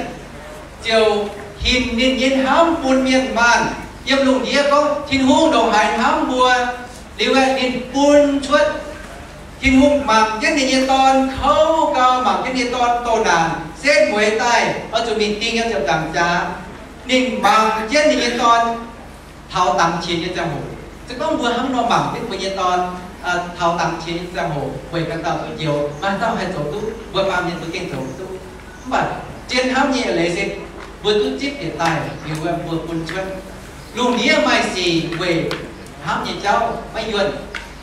ziouc hinc ninh nyei hnamv bun mienh maanh. Yiem lungh ndiev gorngv Tin-Hungh ndongc haaix hnamv mbuo. Liuz aqv, ninh bun cuotv. Tin-Hungh mangc jienv ninh nyei Dorn kouv gau, mangc jienv ninh nyei Dorn doh naanc setv mueiz daaih, oix zuqc mingh ding nyei ziepc nzaangc jaax. Ninh mangc jienv ninh nyei Dorn taux dangx qiex nyei ziangh hoc. Se gorngv mbuo hnangv nor mangc jienv mbuo nyei Dorn taux dangx qiex nyei ziangh hoc, weic ganh dauh duqv njoux, maaih dauh haih zoux duqv, mbuo baamh mienh mbuo gengh zoux duqv. Mv baac zien hnamv nyei eix leiz se mbuo duqv zipv bieqc daaih liuz mbuo bun cuotv. Lungh ndiev maaih sic weic hnamv nyei jauv maiv yuonh.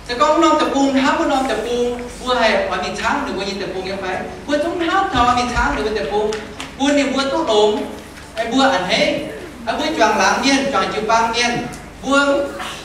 Se gorngv norm deic-bung hnamv wuov norm deic-bung, mbuo haih oix mingh caangv ninh mbuo nyei deic-bung nyei fai? Mbuo zungv hnamv taux mingh caangv ninh mbuo deic-bung, bun ninh mbuo duqv longx. Mbuo a'hneiv, mbuo juangc laangz mienh, juangc jiu-baang mienh, mbuo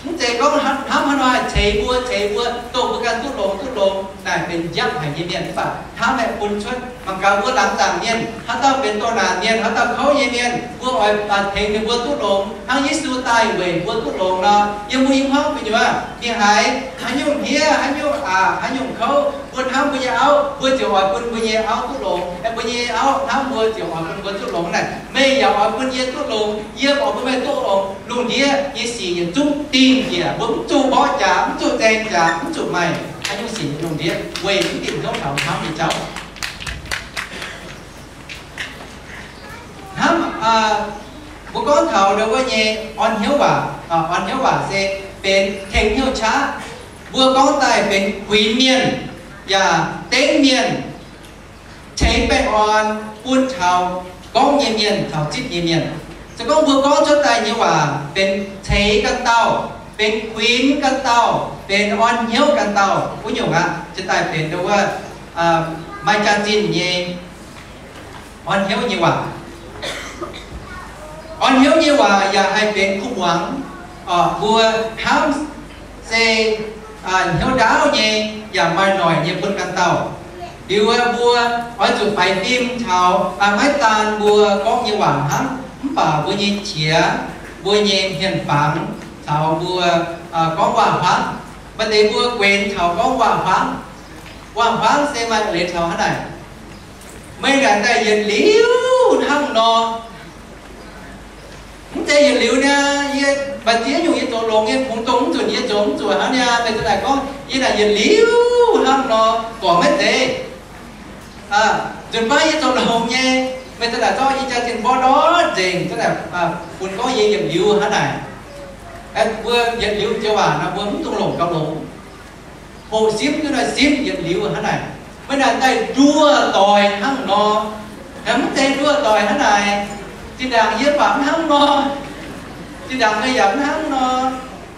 mv zeiz gorngv hnamv haaix nor ceix mbuo, ceix mbuo, dongh mbuo ganh duqv longx, duqv longx, naaic benx njapv haic nyei mienh. Mv baac hnamv aeqv, bun cuotv. Mangc gaax mbuo laangz zaangc mienh, haaix dauh benx doh naanc mienh, haaix dauh kouv nyei mienh, mbuo oix tengx ninh mbuo duqv longx hnangv Yesu daaih weic mbuo duqv longx nor. Yiem mbuo i hmuangv gu'nyuoz, ninh haiz haaix nyungc hniev, haaix nyungc aqc, haaix nyungc kouv, mbuo hnamv mbuo nyei auv, mbuo ziouc oix bun mbuo nyei auv duqv longx. Aeqv, mbuo nyei auv hnamv mbuo ziouc oix bun mbuo duqv longx naaic. Meih yaac oix bun yie duqv longx. Yie oix bun meih duqv longx. Lungh ndiev nyei sic yietc zungv dingh njiec, mbuo mv zuqc mborqv jaax, mv zuqc nzaeng jaax, mv zuqc maaih haaix nyungc sic nyei lungh ndiev weic mv bieqc hnyouv taux hnamv nyei jauv. Hnamv, mbuo gorngv taux ndo wuov nyei orn hnyouv waac. Orn hnyouv waac se benx tengx hnyouv qaqv. Mbuo gorngv daaih benx kuinx mienh yaac dengv mienh, ceix baengh orn bun taux gorngv nyei mienh, taux zipv nyei mienh. Se gorngv mbuo gorngv cuotv daaih nyei waac benx ceix ganh dauh, benx kuinx ganh dauh, benx orn hnyouv ganh dauh wuov nyungc aqv, cingx daaih benx ndo wuov maaih jaax-zinh nyei orn hnyouv nyei waac. Orn hnyouv nyei waac yaac haih benx kuv muangx. Mbuo hnamv se hnyouv ndaauv nyei yaac maaih noic nyei bun ganh dauh. Liuz mbuo oix zuqc faix fim taux maiv daan mbuo gorngv nyei waac hnangv, mv baac mbuo nyei qiex, mbuo nyei hmien fangx caux mbuo gorngv waac-huaangv. Maaih deix mbuo guenx taux gorngv waac-huaangv. Waac-huaangv se maaih leiz taux hnangv naaic. Meih naaic daaih yietc liuz hnangv nor, mv zeiz yietc liuz niaa, yie maaih ziex nyungc yie zoux longx, yie kungx dongh mv nzunc yie zoux mv zuqc hnangv niaa. Meih daaih naaic gorngv yie naaic yietc liuz hnangv nor, gorngv maiv zeiz. Nzunc baav yie zoux longx nyei, meih daaih naaic zorqv yie jaa-zinh mborqv ndortv nzengc, daaih naaic funx gorngv yie yietc liuz hnangv naaic. Mbuo yietc liuz joux waac nor mbuo mv dungx longc gauh longx. Hoqc simv duqv nor simv yietc liuz hnangv naaic. Meih naaic daaih nduoh doic hnangv nor. Mv zeiz nduoh doic hnangv naaic. Zinh ndaangc yie baac mv hnangv nor. Zinh ndaangc meih yaac mv hnangv nor.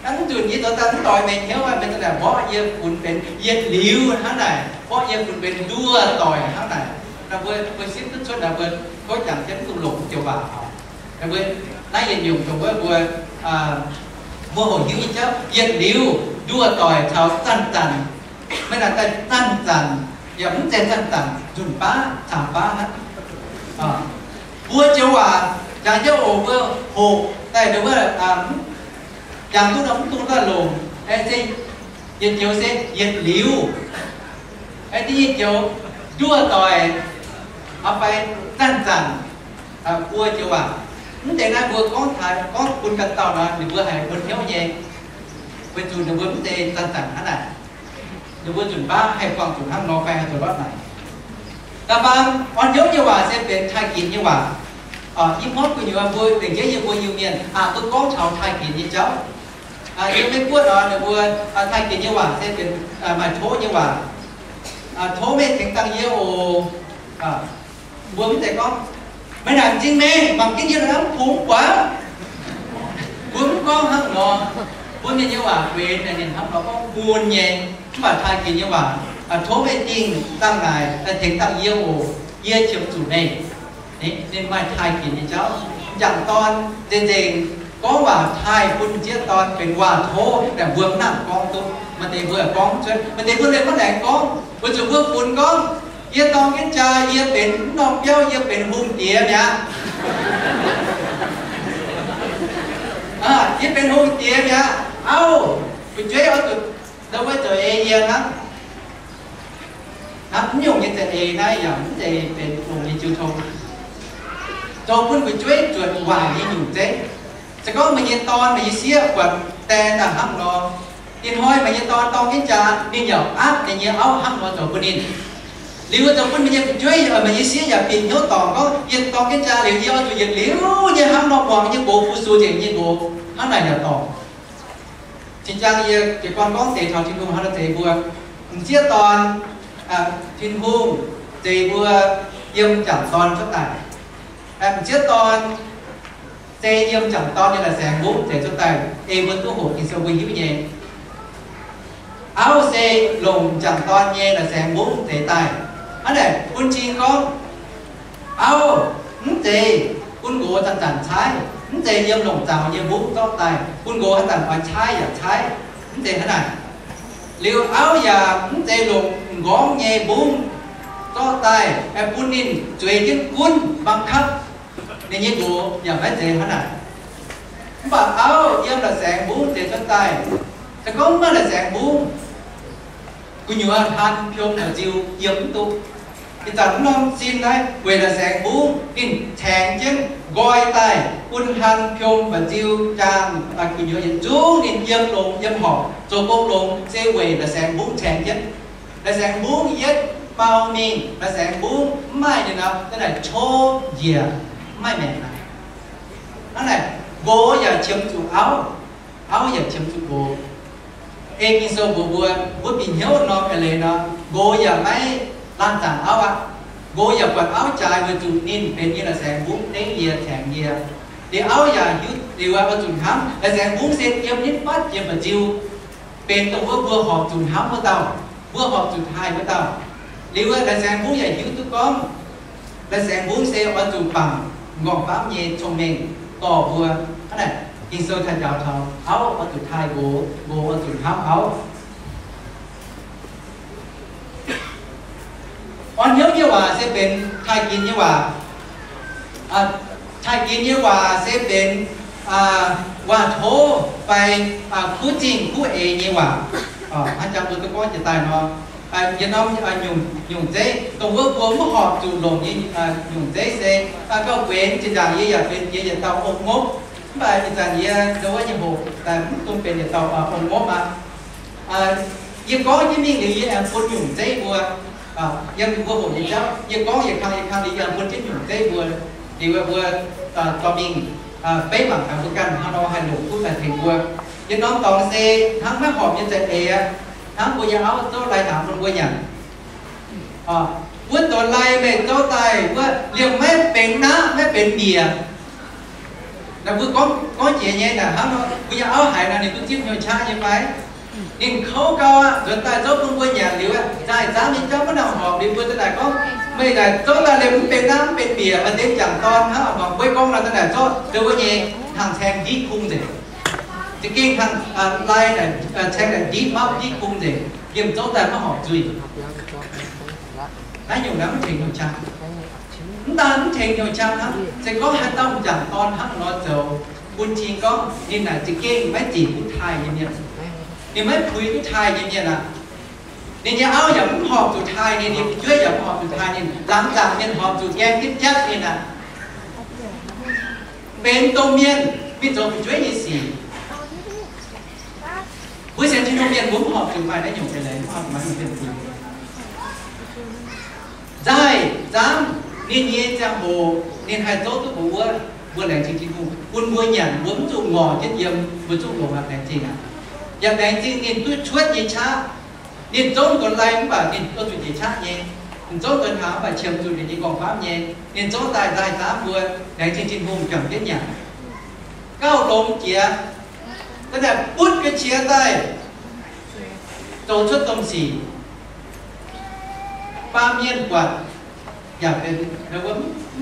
Hnangv nzunc yie zoux daaih mv doix meih hnyouv, meih daaih naaic mborqv yie funx benx yietc liuz hnangv naaic, mborqv yie funx benx nduoh doic hnangv naaic. Mbuo, mbuo simv duqv cuotv naaic, mbuo tov jangx jienv mv dungx longc joux waac oc. Mbuo naaiv yietc nyungc dongh wuov mbuo, mbuo hoqc hiuv nyei jauv yietc liuz, nduoh doic caux zanc-zanc. Meih naaic daaih zanc-zanc, yaac mv zeiz zanc-zanc, nzunc baav, caangx baav hnangv. Mbuo joux waac jangx jienv oc, mbuo hoqc daaih dongh wuov, jangx duqv nor mv dungx daaih longc, se yietc joux se yietc liuz. Da'nyeic joux nduoh doic, fai zanc-zanc, buo joux waac. Mv deix naaiv mbuo gorngv taux, gorngv bun ganh dauh nor, ninh mbuo haiz mbuo hnyouv nyei. Weic zuqc ninh mbuo mv zeiz zanc-zanc hnangv naaic. Ninh mbuo nzunc baav haih buangh zuqc hnangv nor fai haih zoux ndortv naaic. Da'faam orn hnyouv nyei waac se benx taaih ginx nyei waac. Ih hnoi gu'nyuoz mbuo lengc jeiv yie mbuo Iu-Mienh, mbuo gorngv taux taaih ginx nyei jauv. Yiem Meiv Guoqv nor, ninh mbuo taaih ginx nyei waac se benx maaih tov nyei waac. Tov meih tengx dangh yie oc. Mbuo mv zeiz gorngv, meih naaic m'zing mengh, mangc jienv yie naaic mv kungx guaax. Mbuo mv gorngv hnangv nor. Mbuo Mienh nyei waac gueix naaic ninh hnangv nor gorngv mun nyei, mv baac taaih ginx nyei waac, tov meih dingh dangh naaic, tengx dangh yie oc, yie qiemx zuqc meih. Ninh maaih taaih ginx nyei jauv. M'jangc dorn nzengc-nzengc gorngv waac taaih bun m'sieqv dorn benx waac-tov, naaic mbuo mv nangc gorngv duqv. Maaih deix mbuo gorngv cuotv, maaih deix mbuo liemh maiv laengz gorngv, weic zuqc mbuo funx gorngv, yie dorng jienv jaa, yie benx mv norm biauv, yie benx hungh diex mi'aqv. Yie benx hungh diex mi'aqv. Auv, fu'jueiv oix zuqc ndau wuov zoux ei yie hnangv. Hnangv mv nyungc nyei za'eix naaiv yaac mv zeiz benx longc nyei jiu tong. Zoux bun fu'jueiv zuotc waaic nyei nyungc zeiv. Se gorngv meih nyei dorn, meih nyei sieqv buatc daeng daaih hnangv nor, ih hnoi meih nyei dorn dorng jienv jaa, ninh yaac aapv ninh nyei auv hnangv nor zoux bun ninh. Liuz zoux bun meih nyei fu'jueiv, meih nyei sieqv yaac bieqc hnyouv dorngc gorngv, yie dorng jienv jaa liuz, yie oix zuqc yietc liuz nyei hnangv nor muangx yie nyei nqox, fu-sux nzengc yie nyei nqox. Hnangv naaic yaac dorngc. Cing-jang yie jiez gorn gorngv deix taux Tin-Hungh hnangv nor zeix mbuo. M'sieqv dorn, Tin-Hungh zeix mbuo yiem m'jangc dorn cuotv daaih. M'sieqv dorn se yiem m'jangc dorn nyei la'saengx mbungv zeix cuotv daaih, ei mbuo duqv hoqc Ging-Sou mbuo hiuv nyei. Auv se longc m'jangc dorn nyei la'saengx mbungv zeix daaih. Hnangv naaic bun cing gorngv, auv mv zeiz bun nqox zanc-zanc caaiv, mv zeiz yiem longc zaux nyei mbungv zorqv daaih, bun nqox haaix zanc oix caaiv yaac caaiv, mv zeiz hnangv naaic. Liuz auv yaac mv zeiz longc m'nqorngv nyei mbungv zorqv daaih, bun ninh zueiz jienv gunv, บังคับ ninh nyei nqox, yaac maiv zeiz hnangv naaic. Mv baac auv yiem la'saengx mbungv zeix cuotv daaih. Se gorngv mv maaih la'saengx mbungv, gu'nyuoz hlan piom mba'nziu yiem mv duqv. Ih zanc mv norm sin naaiv weic la'saengx mbungv ninh caengx jienv nqoi daaih bun hlan piom mba'nziu jaang, gu'nyuoz yietc zungv ninh yiem longx yiem horpc zoux gong longx se weic la'saengx mbungv caengx jienv. La'saengx mbungv yietv mau mingh, la'saengx mbungv mv maaih ninh nor, da'naaic coqv njiec, mv maaih maengc aqv. Hnangv naaic, nqox yaac qiemx zuqc auv, auv yaac qiemx zuqc nqox. Ei Ging-Sou mbuox mbuo, mbuo bieqc hnyouv norm eix leiz nor, nqox yaac maiv laanh zaangc auv aqv. Nqox yaac buatc auv jaaix weic zuqc ninh benx yie la'saengx mbungv dengv yie, caengx yie. Liuz auv yaac hiuv liuz oix zuqc hnamv la'saengx mbungv se yiem nitv fatv jiex mba'nziu, benx dongh wuov mbuo horpc zuqc hnamv wuov dauh, mbuo horpc zuqc taaih wuov dauh. Liuz la'saengx mbungv yaac hiuv duqv gorngv, la'saengx mbungv se oix zuqc bangc m'nqorngv-famv nyei cong-mengh dorh mbuo. Hnangv naaic, Ging-Sou taaih njaaux taux auv oix zuqc taaih nqox, nqox oix zuqc hnamv auv. Orn hnyouv nyei waac se benx taaih ginx nyei waac. Taaih ginx nyei waac se benx waac-tov fai kuv zingh kuv eix nyei waac. Hnangv jangx mbuo duqv gorngv jiex daaih nor, yietc norm nyungc zeiv, dongh wuov mbuo maiv horpc zuqc longc nyei nyungc zeiv se, gauh guenx zinh ndaangc yie yaac benx jiex yietc dauh ong-ngopv, mv baac ih zanc yie ndau wuov nyei hoc daaih mv dungx benx yietc dauh ong-ngopv aqv. Yie gorngv jienv mingh liuz yie aengx bun nyungc zeiv mbuo, yiem mbuo hoqc nyei jauv, yie gorngv yietc kang yietc kang liuz yie aengx bun jienv nyungc zeiv mbuo, liuz mbuo dorh mingh beiv mangc gaax mbuo ganh hnangv nor haih longc kuv daaih tengx mbuo. Yietc norm dorngx se hnangv maiv horpc nyei za'eix aqv, hnangv mbuo nyei auv zouv lai-hnaangx bun mbuo nyanc. Wuov donx lai meih zouv daaih wuov liemh maiv benx naqv maiv benx mbiec. Naaiv mbuo gorngv jiex nyei naaic hnangv nor, mbuo nyei auv haiz nor ninh duqv zipv hnyouv qaqv nyei fai? Ninh kouv gau aqv, nzuonx daaih zouv bun mbuo nyanc liuz aqv, nzaaih zaamv nyei jauv maiv nangc horpc liuz mbuo za'naaic gorngv, meih naaic zouv daaih liemh mv benx naqv mv benx mbiec, maaih deix m'jangc dorn hnangv mangc mbuo gorngv nor za'naaic zorqv ndau wuov nyei hnangv caeng ndiev kungx nzengc. Za'gengh hnangv lai naaic caeng naaic ndiev mapv ndiev kungx nzengc, liemh zouv daaih maiv horpc nzuih. Naaiv nyungc naaiv mv tengx hnyouv qaqv. Mv daan mv tengx hnyouv qaqv hnangv, se gorngv haaix dauh m'jangc dorn hnangv nor zoux, bun cing gorngv ninh naaic za'gengh maiv zinc duqv taaih nyei mienh, ninh maiv puix duqv taaih nyei mienh aqv. Ninh nyei auv yaac mv horpc zuqc taaih ninh, ninh fu'jueiv yaac mv horpc zuqc taaih ninh, laangz zaangc mienh horpc zuqc gaeng jienv jatv ninh aqv. Benx domh mienh mingh zoux fu'jueiv nyei sic. Mbuo sienx Tin-Hungh mienh mbuo mv horpc zuqc maaih naaiv nyungc eix leiz, mv horpc zuqc maaih nyungc mienh bun. Nzaaih zaamv ninh nyei ziangh hoc ninh haih zouv duqv mbuo wuov, mbuo laengz zingh Tin-Hungh bun mbuo nyanc, mbuo mv zuqc ngorc jienv yiem, mbuo zuqc longc aqv, laengz zingh aqv. Yaac laengz zingh ninh duqv cuotv nyei qaqv. Ninh zouv donx lai mv baac ninh oix zuqc njiec qaqv nyei. Ninh zouv donx hnaangx mv baac qiemx zuqc ninh nyei nqorngv-famv nyei. Ninh zouv daaih nzaaih zaamv mbuo, laengz zingh Tin-Hungh juangc jienv nyanc. Gauh longx jiex, da'naaiv butv ga'qiex daaih zoux cuotv domh sic, baamh mienh buatc yaac benx, mv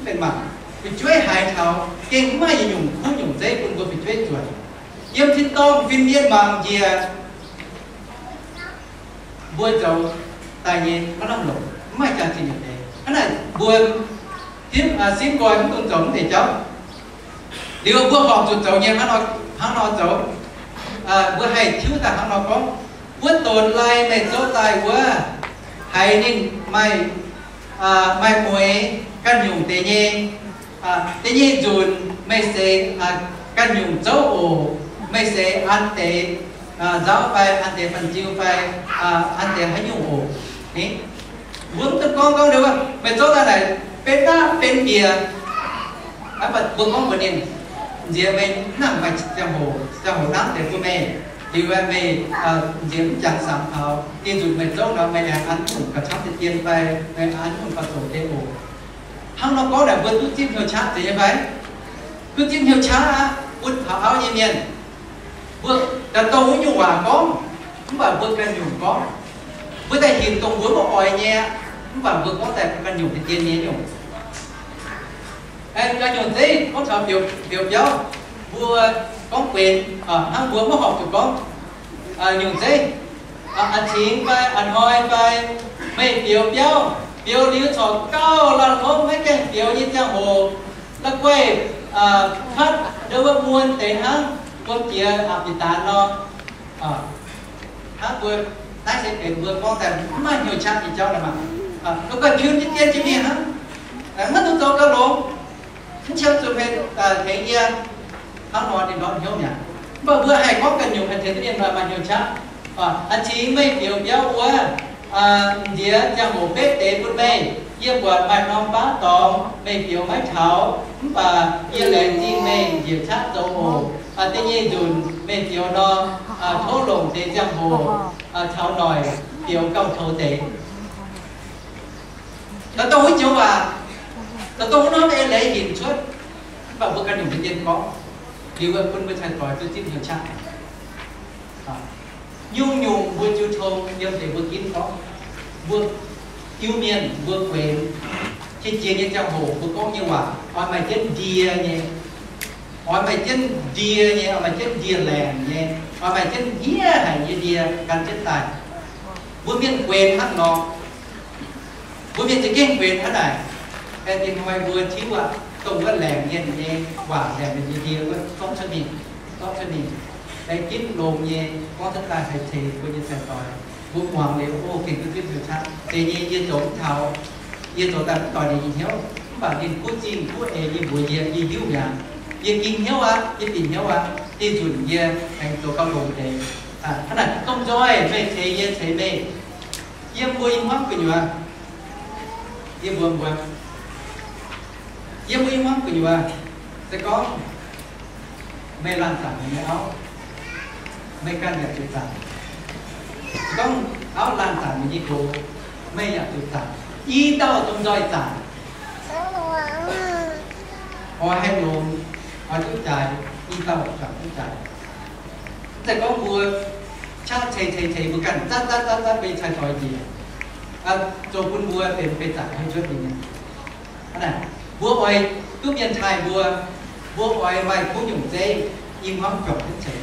benx mangc. Fu'jueiv haiz taux gengh mv maaih yietc nyungc kuv nyungc zeiv bun mbuo fu'jueiv zuotc. Yiem tin-dorngh fin-mienh mangc njiec, mbuo zoux daaih nyei maiv lamh longc, mv maaih jaax-zinh nyungc deix. Hnangv naaic mbuo simv nqoi mv dungx zoux mv deix jauv. Liuz mbuo horpc zuqc zoux nyei hnangv nor zoux. Mbuo haih tiuv daaih hnangv nor gorngv, wuov donx lai meih zouv daaih wuov, haiz ninh maaih, maaih mueix ganh nyungc deix nyei. Da'nyeic nzunc meih seix ganh nyungc zouv oc. Meih seix an deix nzauv fai an deix fan-ziu fai an deix haaix nyungc oc. Mbuo mv dungx gorngv gorngv wuov, meih zouv daaih naaic benx naqv benx mbiec. Mv baac mbuo gorngv mbuox ninh, nziex meih nangc maaih ziangh hoc, ziangh hoc hnamv deix bun meih. Liuz meih nziex mv jangx samx taux, da'nyeic nzunc meih zouv nor meih aengx an nyungc gauh camv deix dien fai meih an nyungc gauh zoqc deix oc. Hnangv nor gorngv naaic mbuo duqv zipv hnyouv qaqv zeiz nyei fai? Duqv zipv hnyouv qaqv aqv, bun taux auv nyei mienh. Mbuo daaih dongh wuov nyungc waac gorngv, mv baac mbuo ganh nyungc gorngv. Mbuo daaih hinc dongh mbuo maiv oix nyei, mv baac mbuo gorngv daaih ganh nyungc deix dien nyei nyungc. Ganh nyungc zeiv gorngv taux bioux biauv, mbuo gorngv guenx hnangv mbuo maiv horpc zuqc gorngv nyungc zeiv. A'cingx fai a'hnoi fai, meih bioux biauv, bioux liuz corc gauh laanh hopv maiv gaengh bioux nyei ziangh hoc, la'guaih patv ndau wuov muon deix hnangv, wuom jiex aqc bieqc daanx nor. Hnangv mbuo naaiv se benx mbuo gorngv daaih mv maaih hnyouv qaqv nyei jauv naaic maah. La'guaih piu nyei dien jiex mingh hnangv, maiv dungx zoux gauh longx, mv qiemx zuqc meih tengx yie. Hnangv nor ninh ndortv hnyouv mi'aqv. Mv baac mbuo haih gorngv ganh nyungc haih tengx duqv mienh maaih hnyouv qaqv. A'cingx meih bioux biauv wuov, nziex ziangh hoc betv deix bun meih. Yie buatc maaih norm baav dorngx meih bioux maiv taux, mv baac yie laengz zingh meih njiec qaqv zoux oc. Da'nyeic nzunc meih bioux nor, tov longc deix ziangh hoc caux noic bioux gauh toux deix. Daaih dongh wuov joux waac, daaih dongh wuov norm eix leiz hinc cuotv, mv baac mbuo ganh nyungc deix dien gorngv, liuz bun mbuo cai-doix duqv zipv hnyouv qaqv. Nyungc-nyungc mbuo jiu tong yiem deix mbuo ginv gorngv, mbuo Iu-Mienh mbuo guenx, qiex jiez nyei ziangh hoc mbuo gorngv nyei waac oix maaih jienv ndie nyei, oix maaih jienv ndie nyei, oix maaih jienv ndie-laengc nyei, oix maaih jienv hniev haic nyei ndie gan jienv daaih. Mbuo mienh guenx hnangv nor. Mbuo mienh za'gengh benx hnangv naaic. Aengx dingh hnoi mbuo tiuv aqv, dongh wuov laengc mienh nyei waac, laengc mienh nyei ndie wuov, zorqv cuotv mingh, zorqv cuotv mingh. Aengx ginv longx nyei gorngv cuotv daaih haih tengx mbuo nyei cai-doix. Mbuo muangx liuz, o, gengh duqv zipv hnyouv qaqv. Deix nyei yie zoux mv taux, yie zoux daaih mv doix ninh nyei hnyouv, mv baac ninh kuv zingh kuv eix nyei mbuox yie, yie hiuv mi'aqv. Yie ging hnyouv aqv, yie bieqc hnyouv aqv, diuh nzunc yie aengx zoux gauh longx deix. Hnangv naaic, domh nzoih meih ceix yie, ceix meih, yiem mbuo i hmuangv gu'nyuoz, yie mbuox mbuo, yiem mbuo i hmuangv gu'nyuoz, se gorngv meih laanh zaangc meih nyei auv, meih ganh yaac zuqc zaangc. Se gorngv auv laanh zaangc meih nyei nqox, meih yaac zuqc zaangc. I dauh domh nzoih zaangc, oix haih longx, oix duqv jaaix, i dauh juangc duqv jaaix. Mv zeiz gorngv mbuo qaqv ceix ceix ceix mbuo ganh zatv zatv zatv zatv mbuo nyei cai-doix njiec, zoux bun mbuo benx beih zaangc hei cuotv mingh. Hnangv naaic, mbuo oix duqv mienh taaih mbuo, mbuo oix maaih kuv nyungc zeiv, i hmuangv juangc duqv ceix.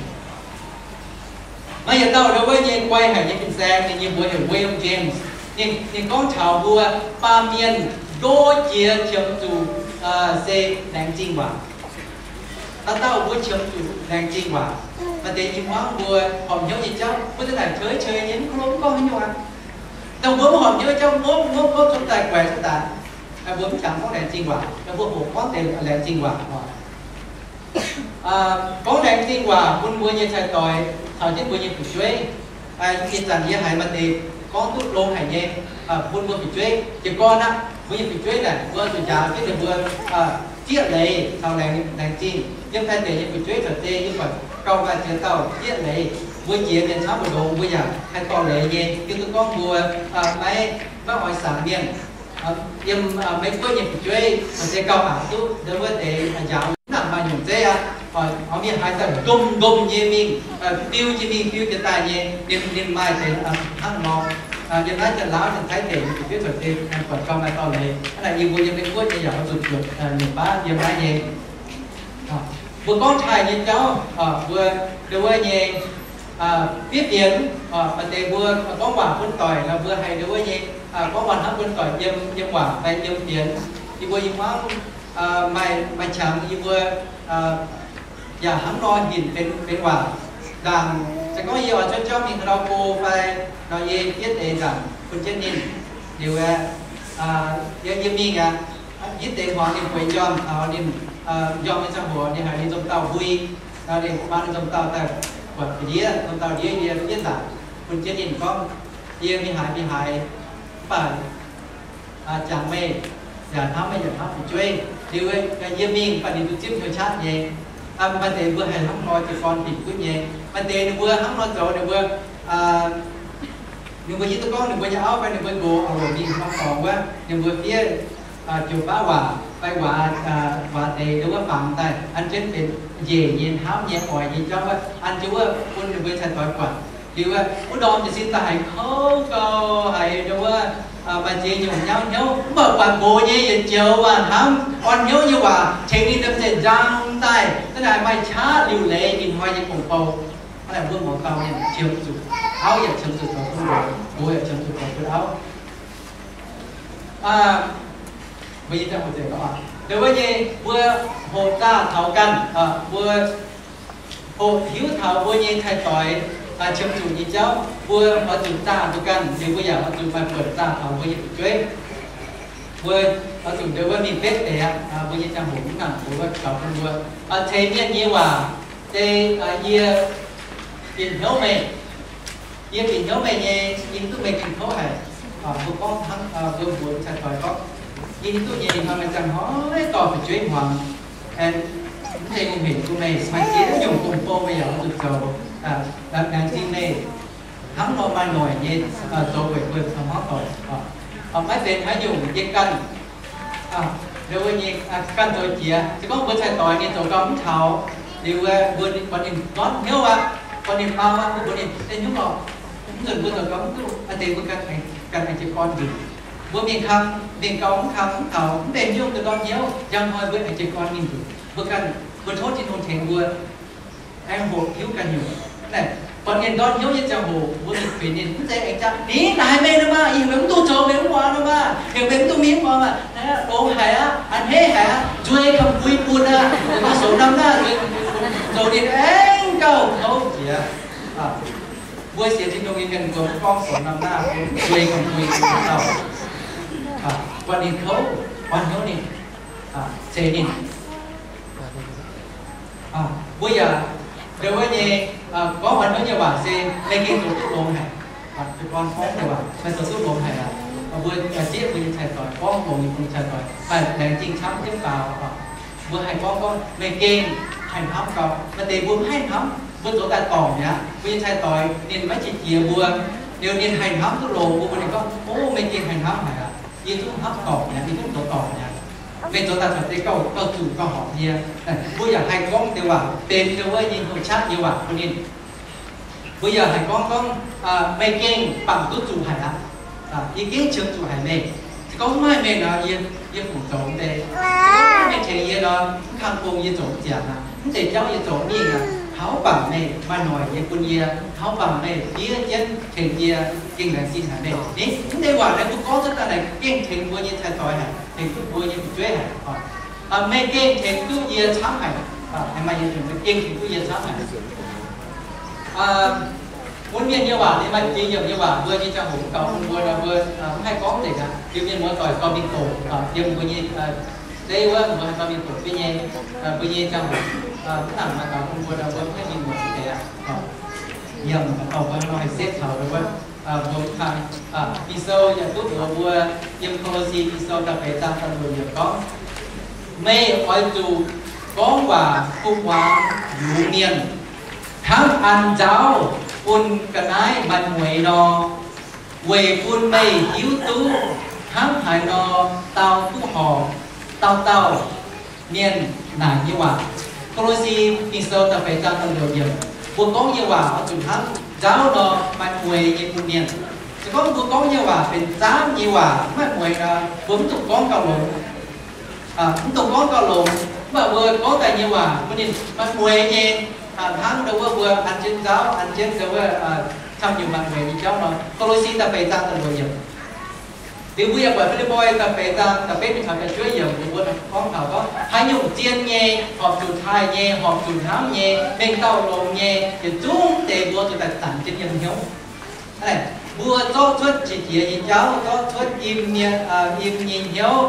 Maaih yietc dauh ndo wuov nyei guai haic nyei fin-saeng, ninh nyei mbuox heuc William James. Ninh, ninh gorngv taux mbuo baamh mienh ndo jiex qiemx zuqc se laengz zingh waac. Dauh dauh mbuo qiemx zuqc laengz zingh waac. Maaih deix i hmuangv mbuo horpc hnyouv nyei jauv, mbuo za'naaic qhei qhei nyei, mv gorngv haaix nyungc aqv. Dongh mbuo mv horpc hnyouv nyei jauv, mbuo, mbuo, mbuo zungv daaih guaix cuotv daaih. Mbuo mv jangx gorngv laengz zingh waac, mbuo hoqc gorngv deix laengz zingh waac oc. Gorngv laengz zingh waac bun mbuo nyei cai-doix caux jienv mbuo nyei fu'jueiv. Ih zanc yie haiz maaih deix gorngv duqv longx haic nyei, bun mbuo fu'jueiv jiez gorn aqv. Mbuo nyei fu'jueiv naaic mbuo zuqc njaaux jienv ninh mbuo zieqv leiz caux laengz, laengz zingh. Yiem Taiv deic nyei fu'jueiv caux deix yie buatc gauh maaih ziex dauh zieqv leiz. Mbuo jiex mienh camv mbu'ndongx mbuo yaac haih dorh leiz nyei. Yie duqv gorngv mbuo maiv, maiv oix sangx mienh. Yiem Meiv Guoqv nyei fu'jueiv caux deix gauh aqc duqv ndau wuov deix njaaux mv nangc maaih nyungc zeiv aqv. Oix mienh haaix dauh ndomh ndomh nyei mingh, biu jiex mingh biu jiex daaih nyei, ninh, ninh maaih deix hnangv nor. Yiem naaiv Janx-Laauv, Janx-Taiv deic nyei fu'jueiv caux deix buatc gauh maaih dorh leiz. Hnangv naaic yie mbuo yiem Meiv Guoqv nyei yaac oix zuqc zuotc nyungc baav yiem naaiv nyei. Mbuo gorngv taaih nyei jauv, mbuo ndau wuov nyei fiev fienx, maaih deix mbuo gorngv waac bun doic nor, mbuo haih ndau wuov nyei gorngv waac hnamv bun doic yiem, yiem waac fai yiem fienx. Yie mbuo i hmuangv maaih, maaih qangx yie mbuo yaac hnangv nor hinc benx, benx waac. Ndaangc se gorngv yie oix cuotv jauv mingh haaix ndau go fai nor, yie fiev deix ndaangc bun jienv ninh. Liuz aeqv, yie, yie mingh aqv, hitv deix hmuangx ninh bueix m'njormh taux ninh m'njormh nyei ziangh hoc ninh haiz ninh nzomh dauh mbui, ninh maa ninh nzomh dauh daaih buatc ga'ndiev, nzomh dauh ndiev yie fiev ndaangc bun jienv ninh gorngv, yie mingh haaix mingh haaix, mv baac jangx meih, yaac hnamv meih, yaac hnamv fu'jueiv. Liuz yie mingh, mv baac ninh duqv zipv hnyouv qaqv nyei. Maaih deix mbuo haih hnangv nor jiez gorn dinc duqv nyei. Maaih deix ninh mbuo hnangv nor zoux, ninh mbuo, ninh mbuo hiuv duqv gorngv ninh mbuo nyei auv fai ninh mbuo nqox oix longc mingh norm dorngx wuov, ninh mbuo fiev jiu-bav waac fai waac, waac deix ndau wuov fangx daaih an jienv benx njiec nyei, hnamv nyei, oix nyei jauv wuov, an jienv wuov bun ninh mbuo cai-doix buatc. Liuz wuov, wuov ndorm jiez sin daaih haiz kouv gau, haiz ndau wuov maaih ziex nyungc nyauv hnyouv, mv baac buatc nqox nyei yietc joux waac hnamv, orn hnyouv nyei waac tengx ninh domh nzengc nzang daaih, hnangv naaic maaih qaqv liuc leiz ih hnoi nyei gong-bou. Hnangv naaic mbuo mouz dauh mienh qiemx zuqc auv yaac qiemx zuqc zoux bun nqox, nqox yaac qiemx zuqc zoux bun auv. Mbuo nyei ziangh hoc zeiz nor, ndau wuov nyei mbuo hoqc zaah taux ganh, mbuo hoqc hiuv taux mbuo nyei cai-doix qiemx zuqc nyei jauv, mbuo oix zuqc zaah mbuo ganh, liuz mbuo yaac oix zuqc maaih buonc zaah taux mbuo nyei fu'jueiv. Mbuo oix zuqc ndau wuov mingh betv deix aqv. Mbuo nyei ziangh hoc mv nangc, mbuo gaux bun mbuo ceix mienh nyei waac se, yie bieqc hnyouv meih, yie bieqc hnyouv meih nyei, yie hiuv duqv meih gengh kouv haic. Mbuo gorngv hnangv, mbuo mbuox cai-doix gorngv, yie hiuv duqv nyei, ih hnoi meih ziangh hnoi dorh fu'jueiv hmuangx, mv zeiz hungh hec bun meih, maaih ziex nyungc gong-bou meih yaac oix zuqc zoux, laengz zingh meih hnangv nor maaih noic nyei zoux weic mbuo caux hmuangv doic. Maiv benx haaix nyungc yie ganh, ndau wuov nyei ganh zoux jiex. Se gorngv mbuo cai-doix ninh zoux gau mv taux, liuz mbuo buatc ninh ndortv hnyouv aqv, buatc ninh faaux aqv, mbuo mbuox ninh, Ei hnyouv orqc, mv nzunc mbuo zoux gau mv duqv, maaih deix mbuo ganh aengx jiez gorn nzunc. Mbuo mingh kang, mingh gau mv kang mv taux, mv benx hnyouv, ndortv hnyouv, njang hnoi mbuo aengx jiez gorn mingh nzunc. Mbuo ganh, mbuo tov Tin-Hungh tengx mbuo aengx hoqc hiuv ganh nyungc. Buatc ninh ndortv hnyouv nyei ziangh hoc mbuo mingh kuinx ninh, mv zeiz aengx jangx, Ninh naaic meih nor maah! Ih meih mv duqv zoux, meih mv muangx nor maah! Mienh mbuo mv duqv mingh muangx aqv, longx haic aqv, a'hneiv haic aqv, nzueic ganh bun bun aqv, zoux norm naaiv, zoux ninh aengx gauh kouv jiex. Mbuo sienx Tin-Hungh nyei mienh mbuo gorngv zoux norm naaiv nzueic ganh bun bun dauh, buatc ninh kouv, orn hnyouv ninh, ceix ninh. Mbuo yaac, ndo wuov nyei, gorngv orn hnyouv nyei waac se meih gengh zoux duqv longx haic. Gorngv waac meih zoux duqv longx haic aqv. Mbuo zieqv mbuo nyei cai-doix, gorngv longx nyei mbuo nyei cai-doix, maaih laengz zingh camv jienv faaux. Mbuo haih gorngv gorngv meih gengh haih hnamv gau. Maaih deix mbuo mv haih hnamv, mbuo zoux daaih dorngc mi'aqv. Mbuo nyei cai-doix ninh maiv qiex jiez mbuo, liuz ninh haih hnamv duqv longx mbuo, mbuo ninh gorngv, O, meih gengh haih hnamv haic aqv. Yie zungv hnamv dorngc mi'aqv, yie zungv zoux dorngc mi'aqv. Meih zoux daaih caux deix gauh, gauh zuqc gauh horpc nyei. Mbuo yaac haih gorngv deix waac benx ndo wuov nyei hnyouv qaqv nyei waac bun ninh. Mbuo yaac haih gorngv gorngv, Meih gengh bangc duqv zuqc haic aqv. Yie gengh qiemx zuqc haic meih. Se gorngv mv maaih meih nor, yie, yie fungc zoux mv bei. Se gorngv mv maaih meih tengx yie nor, mv kang gong yie zoux mv ziangx aqv. Mv zeiz jauv yie zoux mv mingh aqv. Taux bangc meih maaih noic yie bun yie, taux bangc meih fiev jienv tengx yie, gengh laengz zingh haic meih. Ni, mv deix waac naaiv mbuo gorngv cuotv daaih naaic gengh tengx mbuo nyei cai-doix haic, tengx duqv mbuo nyei fu'jueiv haic. Meih gengh tengx duqv yie camv haic. Maaih yie tengx, gengh tengx duqv yie camv haic. Bun mienh nyei waac, ninh maaih jiex yiemc nyei waac, mbuo nyei ziangh hoc gaux bun mbuo nor, mbuo mv haih gorngv nzengc aqv. Liuz mienh muoz doic dorh mingh doqc yiem mbuo nyei zeiv wuov, mbuo haih dorh mingh doqc jienv nyei. Mbuo nyei ziangh hoc mv nangc maaih gaux bun mbuo nor, mbuo mv haih mingh muonc deix aqv. Yiem dorh mbuo nor haih setv taux wuov, mbuo mv kang. Ging-Sou yaac duqv mbuox mbuo yiem Ko^lo^si Ging-Sou da'feix zaang da'luoqc yiemc gorngv, Meih oix zuqc gorngv waac kuv muangx yungz mienh, hnangv an nzaauv bun ga'naaiv maaih mueix nor, weic bun meih hiuv duqv hnangv haaix nor dau duqv horpc dauh dauh mienh naaic nyei waac. Ko^lo^si Ging-Sou da'feix zaang da'luoqc yiemc, mbuo gorngv nyei waac oix zuqc hnangv nzaauv nor maaih mueix nyei bun mienh. Se gorngv mbuo gorngv nyei waac benx zaamv nyei waac, mv maaih mueix nor, mbuo mv dungx gorngv gauh longx. Mv dungx gorngv gauh longx, mv baac mbuo gorngv daaih nyei waac bun ninh maaih mueix nyei, hnangv ndo wuov mbuo an jienv nzaauv, an jienv ndo wuov camv nyungc maaih mueix nyei jauv nor. Ko^lo^si da'feix zaang da'luoqc yiemc. Liuz mbuo yaac buatc Fi^lipv^poi da'feix zaang da'betv mingh taux da'juov yiemc, mbuo gorngv taux gorngv haaix nyungc zien nyei, horpc zuqc taaih nyei, horpc zuqc hnamv nyei, mengh dauh longx nyei, yietc zungv deix mbuo zuqc daaih zanc jienv yiem hnyouv. Mbuo zorqv cuotv qiex jiez nyei jauv, zorqv cuotv im nyei, im nyei hnyouv,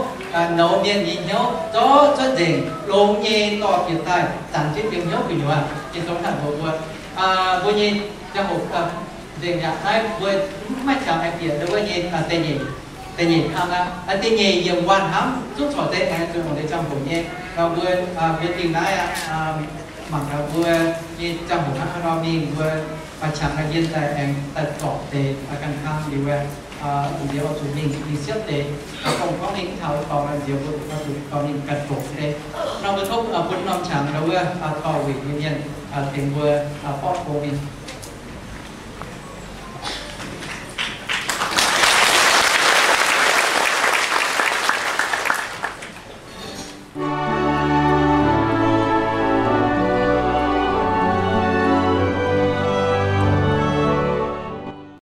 nouz mienh nyei hnyouv, zorqv cuotv nzengc, longx nyei dorh bieqc daaih zanc jienv yiem hnyouv gu'nyuoz. Ging-Sou hnangv mbuox mbuo, mbuo nyei ziangh hoc nzengc yaac naaiv mbuo mv maaih qangx aengx bieqc ndo wuov nyei da'nyeic, da'nyeic kang aqv. Da'nyeic yiemc waac hnamv zungv corc deix aengx zuqc longc deix ziangh hoc nyei. Mbuo, mbuo dingh naaiv aqv. Mangc gaax mbuo nyei ziangh hoc hnangv haaix nor mingh, mbuo maaih qangx naaiv yiem daaih aengx daaih zorpc deix ganh kang liuz, nziex oix zuqc mingh, mingh siepv deix. Dongh gorngv ninh taux dorngx nziex mbuo oix zuqc dorh mingh ganh doqc deix. Nor mbuo tov bun norm qangx ndo wuov dorh weic nyei mienh tengx mbuo borqv gong mingh.